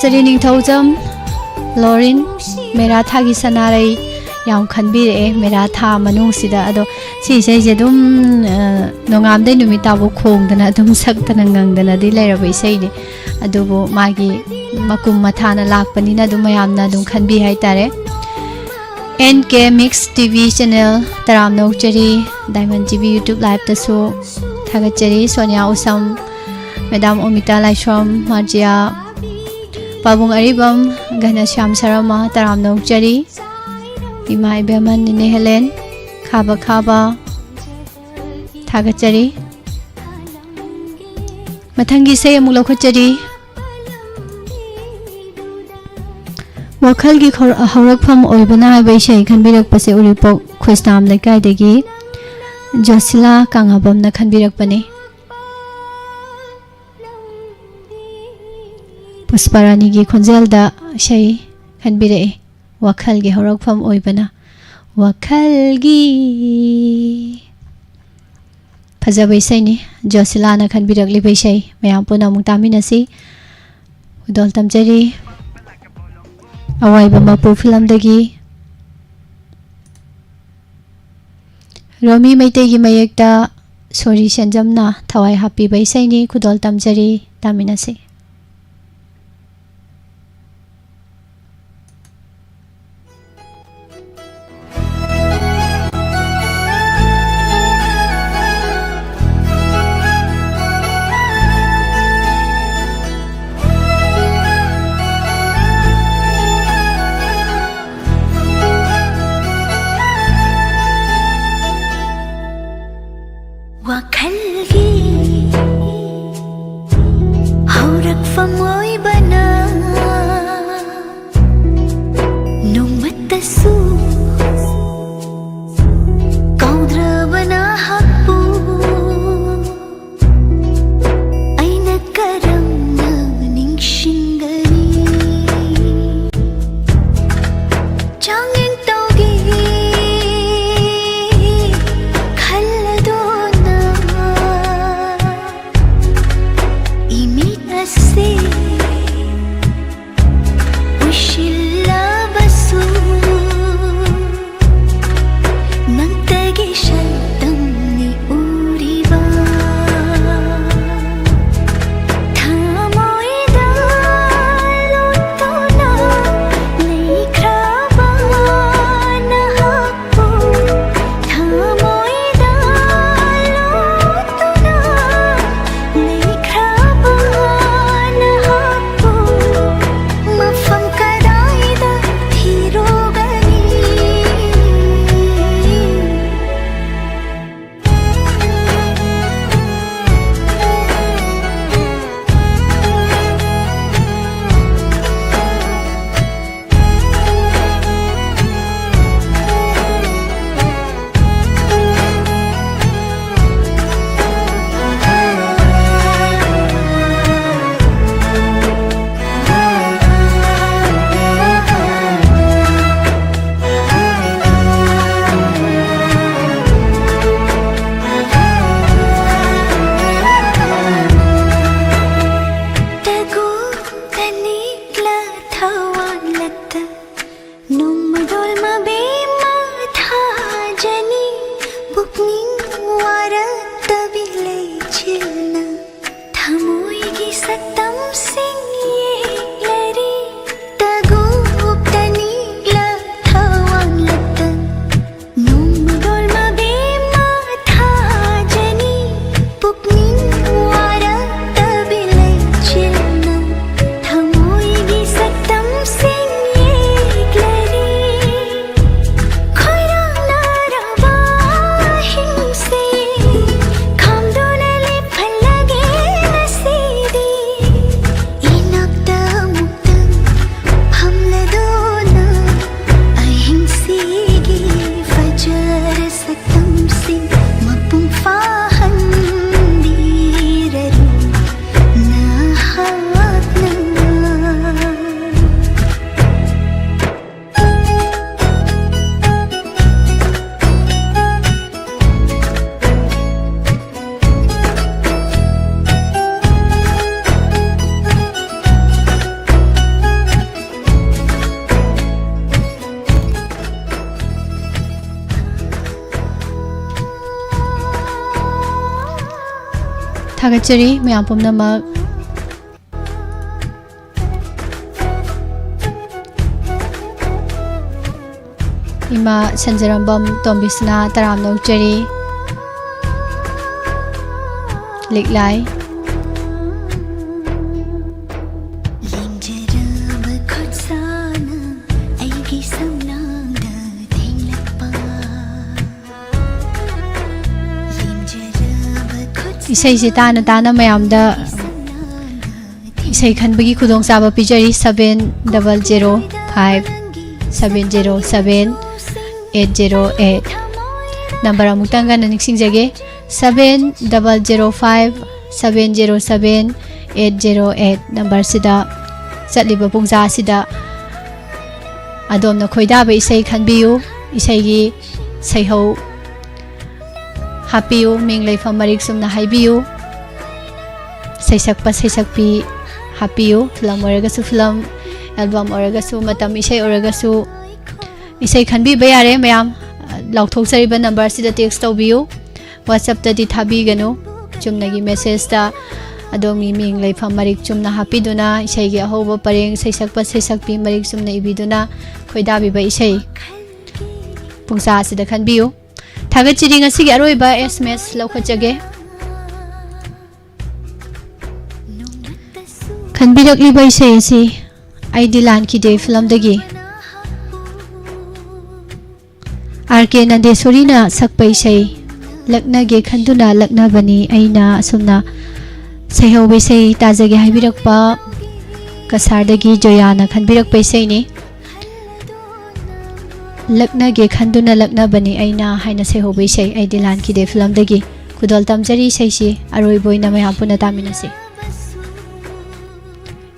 ꯆꯔꯤ ꯅꯤꯡꯊꯧꯖꯝ, ꯂꯣꯔꯤꯟ, ꯃꯦꯔꯥ ꯊꯥꯒꯤ ꯁꯅꯥꯔꯩ ꯌꯥꯝ ꯈꯟꯕꯤꯔꯛꯑꯦ ꯃꯦꯔꯥ ꯊꯥ ꯃꯅꯨꯡꯁꯤꯗ꯫ ꯑꯗꯣ ꯁꯤ ꯏꯁꯩꯁꯦ ꯑꯗꯨꯝ, ꯑ, ꯅꯣꯡꯉꯥꯟꯕꯗꯩ ꯅꯨꯃꯤꯠ ꯇꯥꯕꯨ ꯈꯣꯡꯗꯅ ꯑꯗꯨꯝ ꯁꯛꯇꯅ ꯉꯪꯗꯅꯗꯤ ꯂꯩꯔꯕ ꯏꯁꯩꯅꯤ꯫ ꯑꯗꯨꯕꯨ ꯃꯥꯒꯤ ꯃꯀꯨꯝ ꯃꯊꯥꯅ ꯂꯥꯛꯄꯅꯤꯅ ꯑꯗꯨꯝ ꯃꯌꯥꯝꯅ ꯑꯗꯨꯝ ꯈꯟꯕꯤ ꯍꯥꯏꯇꯥꯔꯦ꯫ ꯑꯦꯟ ꯀꯦ ꯃꯤꯛꯁ ꯇꯤ ꯚꯤ ꯆꯦꯅꯦꯜ ꯇꯔꯥꯝꯅ ꯑꯣꯛꯆꯔꯤ, ꯗꯥꯏꯃꯟ ꯇꯤ ꯚꯤ YouTube ꯂꯥꯏꯞꯇꯁꯨ ꯊꯥꯒꯠꯆꯔꯤ꯫ ꯁꯣꯅꯤꯌꯥ ꯎꯁꯝ, ꯃꯦꯗꯥꯝ ꯑꯣꯃꯤꯇꯥ ꯂꯥꯏꯁ꯭ꯔꯝ, ꯃꯥꯔꯖꯤꯌꯥ, ꯄꯥꯕꯨꯡ ꯑꯔꯤꯕꯝ, ꯘꯅꯁ꯭ꯌꯥꯝ ꯁꯔꯃ ꯇꯔꯥꯝꯅ ꯑꯣꯛꯆꯔꯤ꯫ ꯏꯃꯥ ꯏꯕꯦꯝꯃ ꯅꯤꯅꯦ ꯍꯦꯂꯦꯟ, ꯈꯥꯕ ꯈꯥꯕ ꯊꯥꯒꯠꯆꯔꯤ꯫ ꯃꯊꯪꯒꯤ ꯏꯁꯩ ꯑꯃꯨꯛ ꯂꯧꯈꯠꯆꯔꯤ꯫ ꯋꯥꯈꯜꯒꯤ ꯈꯧꯔ-, ꯍꯧꯔꯛꯐꯝ ꯑꯣꯏꯕꯅ ꯍꯥꯏꯕ ꯏꯁꯩ ꯈꯟꯕꯤꯔꯛꯄꯁꯦ ꯎꯔꯤꯄꯣꯛ ꯈꯣꯏꯁꯅꯥꯝ ꯂꯩꯀꯥꯏꯗꯒꯤ ꯖꯣꯁꯤꯂꯥ ꯀꯥꯡꯉꯥꯕꯝꯅ ꯈꯟꯕꯤꯔꯛꯄꯅꯤ꯫ ꯄꯨꯁꯄꯥꯔꯥꯅꯤꯒꯤ ꯈꯣꯟꯖꯦꯜꯗ ꯏꯁꯩ ꯈꯟꯕꯤꯔꯛꯏ꯫ ꯋꯥꯈꯜꯒꯤ ꯍꯧꯔꯛꯐꯝ ꯑꯣꯏꯕꯅ ꯋꯥꯈꯜꯒꯤ꯫ ꯐꯖꯕ ꯏꯁꯩꯅꯤ꯫ ꯖꯣꯁꯤꯂꯥꯅ ꯈꯟꯕꯤꯔꯛꯂꯤꯕ ꯏꯁꯩ ꯃꯌꯥꯝ ꯄꯨꯟꯅ ꯑꯃꯨꯛ ꯇꯥꯃꯤꯟꯅꯁꯤ꯫ ꯈꯨꯗꯣꯜ ꯇꯝꯖꯔꯤ꯫ ꯑꯋꯥꯏꯕ ꯃꯄꯨ ꯐꯤꯂꯝꯗꯒꯤ ꯔꯣꯃꯤ ꯃꯩꯇꯩꯒꯤ ꯃꯌꯦꯛꯇ ꯁꯣꯔꯤ ꯁꯦꯟꯖꯝꯅ ꯊꯋꯥꯏ ꯍꯥꯞꯄꯤꯕ ꯏꯁꯩꯅꯤ꯫ ꯈꯨꯗꯣꯜ ꯇꯝꯖꯔꯤ, ꯇꯥꯃꯤꯟꯅꯁꯤ꯫ ꯋꯥꯈꯜꯒꯤ ꯍꯧꯔꯛꯐꯝ ꯊꯥꯒꯠꯆꯔꯤ ꯃꯌꯥꯝ ꯄꯨꯝꯅꯃꯛ꯫ ꯏꯃꯥ ꯁꯟꯖꯔꯝꯕꯝ ꯇꯣꯝꯕꯤꯁꯅꯥ ꯇꯔꯥꯝꯅ ꯑꯣꯛꯆꯔꯤ꯫ ꯂꯤꯛꯂꯥꯏ꯫ ꯂꯦꯡꯖꯔꯕ ꯈꯨꯠꯁꯥꯅ ꯑꯩꯒꯤ ꯁꯝꯂꯥꯡꯗ ꯊꯦꯡꯂꯛꯄ꯫ ꯂꯦꯡꯖꯔꯕ ꯈꯨꯠꯁꯥꯅ ꯏꯁꯩꯁꯦ ꯇꯥꯅ ꯇꯥꯅ ꯃꯌꯥꯝꯗ ꯏꯁꯩ ꯈꯟꯕꯒꯤ ꯈꯨꯗꯣꯡꯆꯥꯕ ꯄꯤꯖꯔꯤ꯫ Seven double zero five seven zero seven eight zero eight꯫ Number ꯑꯃꯨꯛꯇꯪ ꯉꯟꯅ ꯅꯤꯡꯁꯤꯡꯖꯒꯦ, seven double zero five seven zero seven eight zero eight ꯅꯝꯕꯔꯁꯤꯗ ꯆꯠꯂꯤꯕ ꯄꯨꯡꯖꯥ ꯑꯁꯤꯗ ꯑꯗꯣꯝꯅ ꯈꯣꯏꯗꯥꯕ ꯏꯁꯩ ꯈꯟꯕꯤꯌꯨ꯫ ꯏꯁꯩꯒꯤ ꯁꯩꯍꯧ ꯍꯥꯞꯄꯤꯌꯨ, ꯃꯤꯡ ꯂꯩꯐꯝ ꯃꯔꯤꯛ ꯆꯨꯝꯅ ꯍꯥꯏꯕꯤꯌꯨ꯫ ꯁꯩꯁꯛꯄ ꯁꯩꯁꯛꯄꯤ ꯍꯥꯞꯄꯤꯌꯨ꯫ ꯐꯤꯂꯝ ꯑꯣꯏꯔꯒꯁꯨ ꯐꯤꯂꯝ, ꯑꯦꯜꯕꯝ ꯑꯣꯏꯔꯒꯁꯨ, ꯃꯇꯝ ꯏꯁꯩ ꯑꯣꯏꯔꯒꯁꯨ꯫ ꯏꯁꯩ ꯈꯟꯕꯤꯕ ꯌꯥꯔꯦ ꯃꯌꯥꯝ꯫ ꯂꯥꯎꯊꯣꯛꯆꯔꯤꯕ ꯅꯝꯕꯔꯁꯤꯗ ꯇꯦꯛꯁ ꯇꯧꯕꯤꯌꯨ꯫ WhatsAppꯇꯗꯤ ꯊꯥꯕꯤꯒꯅꯨ꯫ ꯆꯨꯝꯅꯒꯤ ꯃꯦꯁꯦꯖꯇ ꯑꯗꯣꯝꯒꯤ ꯃꯤꯡ ꯂꯩꯐꯝ ꯃꯔꯤꯛ ꯆꯨꯝꯅ ꯍꯥꯞꯄꯤꯗꯨꯅ ꯏꯁꯩꯒꯤ ꯑꯍꯧꯕ ꯄꯔꯦꯡ, ꯁꯩꯁꯛꯄ ꯁꯩꯁꯛꯄꯤ ꯃꯔꯤꯛ ꯆꯨꯝꯅ ꯏꯕꯤꯗꯨꯅ ꯈꯣꯏꯗꯥꯕꯤꯕ ꯏꯁꯩ ꯄꯨꯡꯁꯥ ꯑꯁꯤꯗ ꯈꯟꯕꯤꯌꯨ꯫ ꯊꯥꯒꯠꯆꯔꯤ꯫ ꯉꯁꯤꯒꯤ ꯑꯔꯣꯏꯕ ꯑꯦꯁ ꯑꯦꯝ ꯑꯦꯁ ꯂꯧꯈꯠꯆꯒꯦ꯫ ꯈꯟꯕꯤꯔꯛꯂꯤꯕ ꯏꯁꯩ ꯑꯁꯤ ꯑꯩꯗꯤ ꯂꯥꯟꯈꯤꯗꯦ ꯐꯤꯂꯝꯗꯒꯤ ꯑꯥꯔ ꯀꯦ ꯅꯟꯗꯦꯁꯣꯔꯤꯅ ꯁꯛꯄ ꯏꯁꯩ, "ꯂꯛꯅꯒꯦ ꯈꯟꯗꯨꯅ ꯂꯛꯅꯕꯅꯤ ꯑꯩꯅ" ꯑꯁꯨꯝꯅ ꯁꯩꯍꯧꯕ ꯏꯁꯩ ꯇꯥꯖꯒꯦ ꯍꯥꯏꯕꯤꯔꯛꯄ ꯀꯁꯥꯔꯗꯒꯤ ꯖꯣꯌꯥꯅ ꯈꯟꯕꯤꯔꯛꯄ ꯏꯁꯩꯅꯤ꯫ "ꯂꯛꯅꯒꯦ ꯈꯟꯗꯨꯅ ꯂꯛꯅꯕꯅꯤ ꯑꯩꯅ" ꯍꯥꯏꯅ ꯁꯩꯍꯧꯕ ꯏꯁꯩ, ꯑꯩꯗꯤ ꯂꯥꯟꯈꯤꯗꯦ ꯐꯤꯂꯝꯗꯒꯤ꯫ ꯈꯨꯗꯣꯜ ꯇꯝꯖꯔꯤ ꯏꯁꯩꯁꯤ ꯑꯔꯣꯏꯕ ꯑꯣꯏꯅ ꯃꯌꯥꯝ ꯄꯨꯟꯅ ꯇꯥꯃꯤꯟꯅꯁꯤ꯫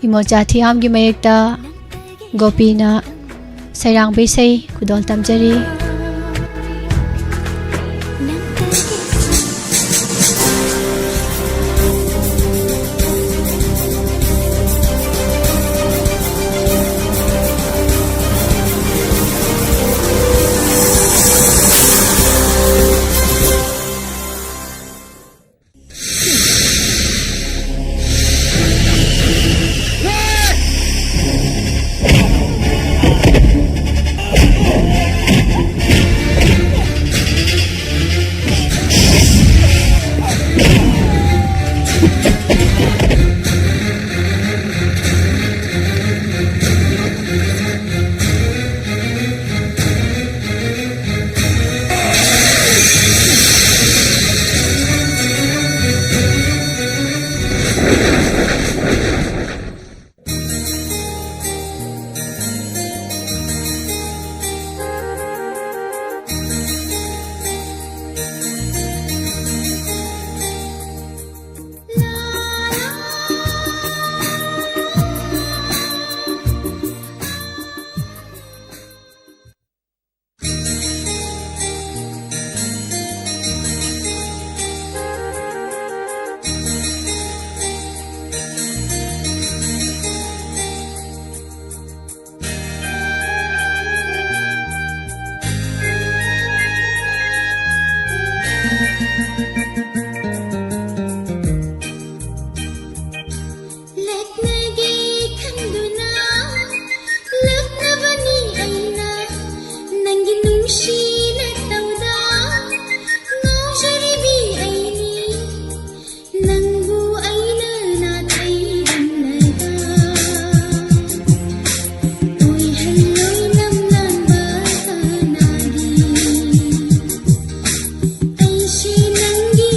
ꯏꯃꯣꯆꯥ ꯊꯤꯌꯥꯝꯒꯤ ꯃꯌꯦꯛꯇ ꯒꯣꯄꯤꯅ ꯁꯩꯔꯥꯡꯕ ꯏꯁꯩ ꯈꯨꯗꯣꯜ ꯇꯝꯖꯔꯤ꯫ ꯂꯛꯅꯒꯦ ꯈꯟꯗꯨꯅ ꯂꯛꯅꯕꯅꯤ ꯑꯩꯅ, ꯅꯪꯒꯤ ꯅꯨꯡꯁꯤꯅ ꯇꯧꯗ ꯉꯥꯎꯖꯔꯤꯕꯤ ꯑꯩꯅꯤ, ꯅꯪꯕꯨ ꯑꯩꯅ ꯅꯥꯊꯩꯔꯝꯂꯒ ꯑꯣꯏꯍꯜꯂꯣꯏ ꯅꯪ ꯂꯥꯟꯕ ꯀꯅꯥꯒꯤ? ꯑꯩꯁꯦ ꯅꯪꯒꯤ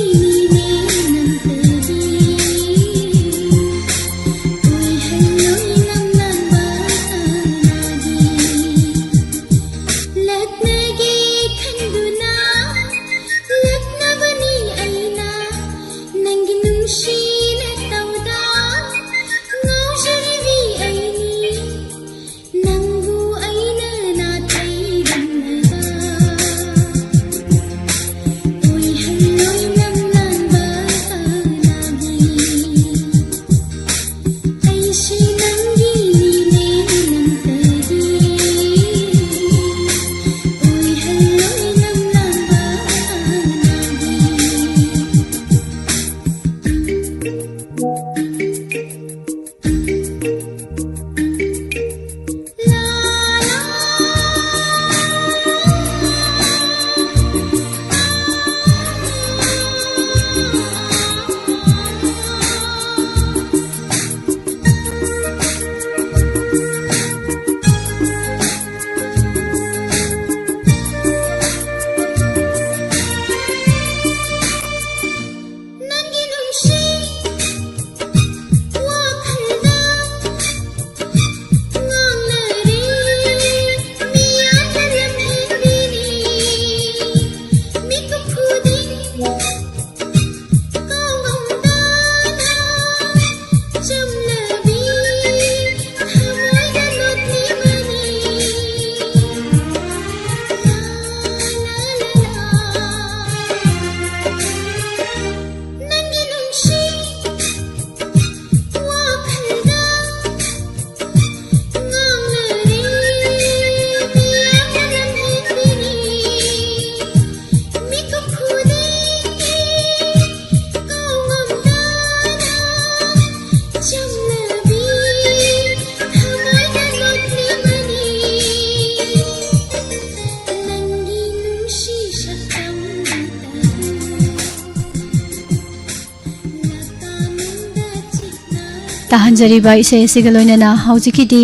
ꯇꯥꯍꯟꯖꯔꯤꯕ ꯏꯁꯩ ꯑꯁꯤꯒ ꯂꯣꯏꯅꯅ ꯍꯧꯖꯤꯛꯀꯤꯗꯤ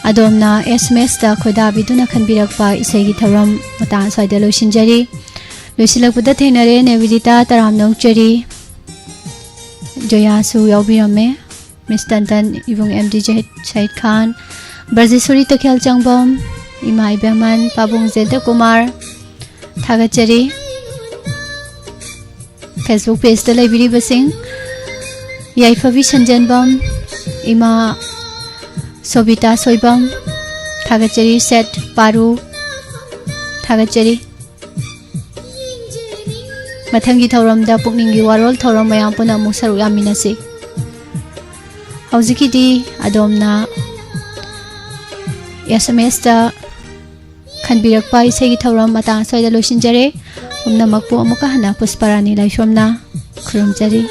ꯑꯗꯣꯝꯅ ꯑꯦꯁ ꯑꯦꯝ ꯑꯦꯁꯇ ꯈꯣꯏꯗꯥꯕꯤꯗꯨꯅ ꯈꯟꯕꯤꯔꯛꯄ ꯏꯁꯩꯒꯤ ꯊꯧꯔꯝ ꯃꯇꯥꯡ ꯑꯁ꯭ꯋꯥꯏꯗ ꯂꯣꯏꯁꯤꯟꯖꯔꯤ꯫ ꯂꯣꯏꯁꯤꯜꯂꯛꯄꯗ ꯊꯦꯡꯅꯔꯦ, ꯅꯦꯕꯤꯗꯤꯇꯥ ꯇꯔꯥꯝꯅ ꯑꯣꯛꯆꯔꯤ꯫ ꯖꯣꯌꯥꯁꯨ ꯌꯥꯎꯕꯤꯔꯝꯃꯦ꯫ ꯃꯤꯁ ꯇꯟꯇꯟ, ꯏꯕꯨꯡ ꯑꯦꯝ ꯗꯤ ꯖꯍꯤꯗ ꯁꯍꯤꯗ ꯈꯥꯟ, ꯕ꯭ꯔꯖꯦꯁꯣꯔꯤ ꯇꯈꯦꯜ ꯆꯪꯕꯝ, ꯏꯃꯥ ꯏꯕꯦꯝꯍꯟ, ꯄꯥꯕꯨꯡ ꯖꯦꯟꯇ ꯀꯨꯃꯥꯔ, ꯊꯥꯒꯠꯆꯔꯤ꯫ Facebook pageꯇ ꯂꯩꯕꯤꯔꯤꯕꯁꯤꯡ, ꯌꯥꯏꯐꯕꯤ ꯁꯟꯖꯦꯟꯕꯝ, ꯏꯃꯥ ꯁꯣꯕꯤꯇꯥ ꯁꯣꯏꯕꯝ, ꯊꯥꯒꯠꯆꯔꯤ꯫ ꯁꯦꯠ ꯄꯥꯔꯨ, ꯊꯥꯒꯠꯆꯔꯤ꯫ ꯃꯊꯪꯒꯤ ꯊꯧꯔꯝꯗ ꯄꯨꯛꯅꯤꯡꯒꯤ ꯋꯥꯔꯣꯜ ꯊꯧꯔꯝ ꯃꯌꯥꯝ ꯄꯨꯟꯅ ꯑꯃꯨꯛ ꯁꯔꯨꯛ ꯌꯥꯃꯤꯟꯅꯁꯤ꯫ ꯍꯧꯖꯤꯛꯀꯤꯗꯤ ꯑꯗꯣꯝꯅ ꯑꯦꯁ ꯑꯦꯝ ꯑꯦꯁꯇ ꯈꯟꯕꯤꯔꯛꯄ ꯏꯁꯩꯒꯤ ꯊꯧꯔꯝ ꯃꯇꯥꯡ ꯑꯁ꯭ꯋꯥꯏꯗ ꯂꯣꯏꯁꯤꯟꯖꯔꯦ꯫ ꯄꯨꯝꯅꯃꯛꯄꯨ ꯑꯃꯨꯛꯀ ꯍꯟꯅ ꯄꯨꯁꯄꯔꯥꯅꯤ ꯂꯥꯏꯁ꯭ꯔꯝꯅ ꯈꯨꯔꯨꯝꯖꯔꯤ꯫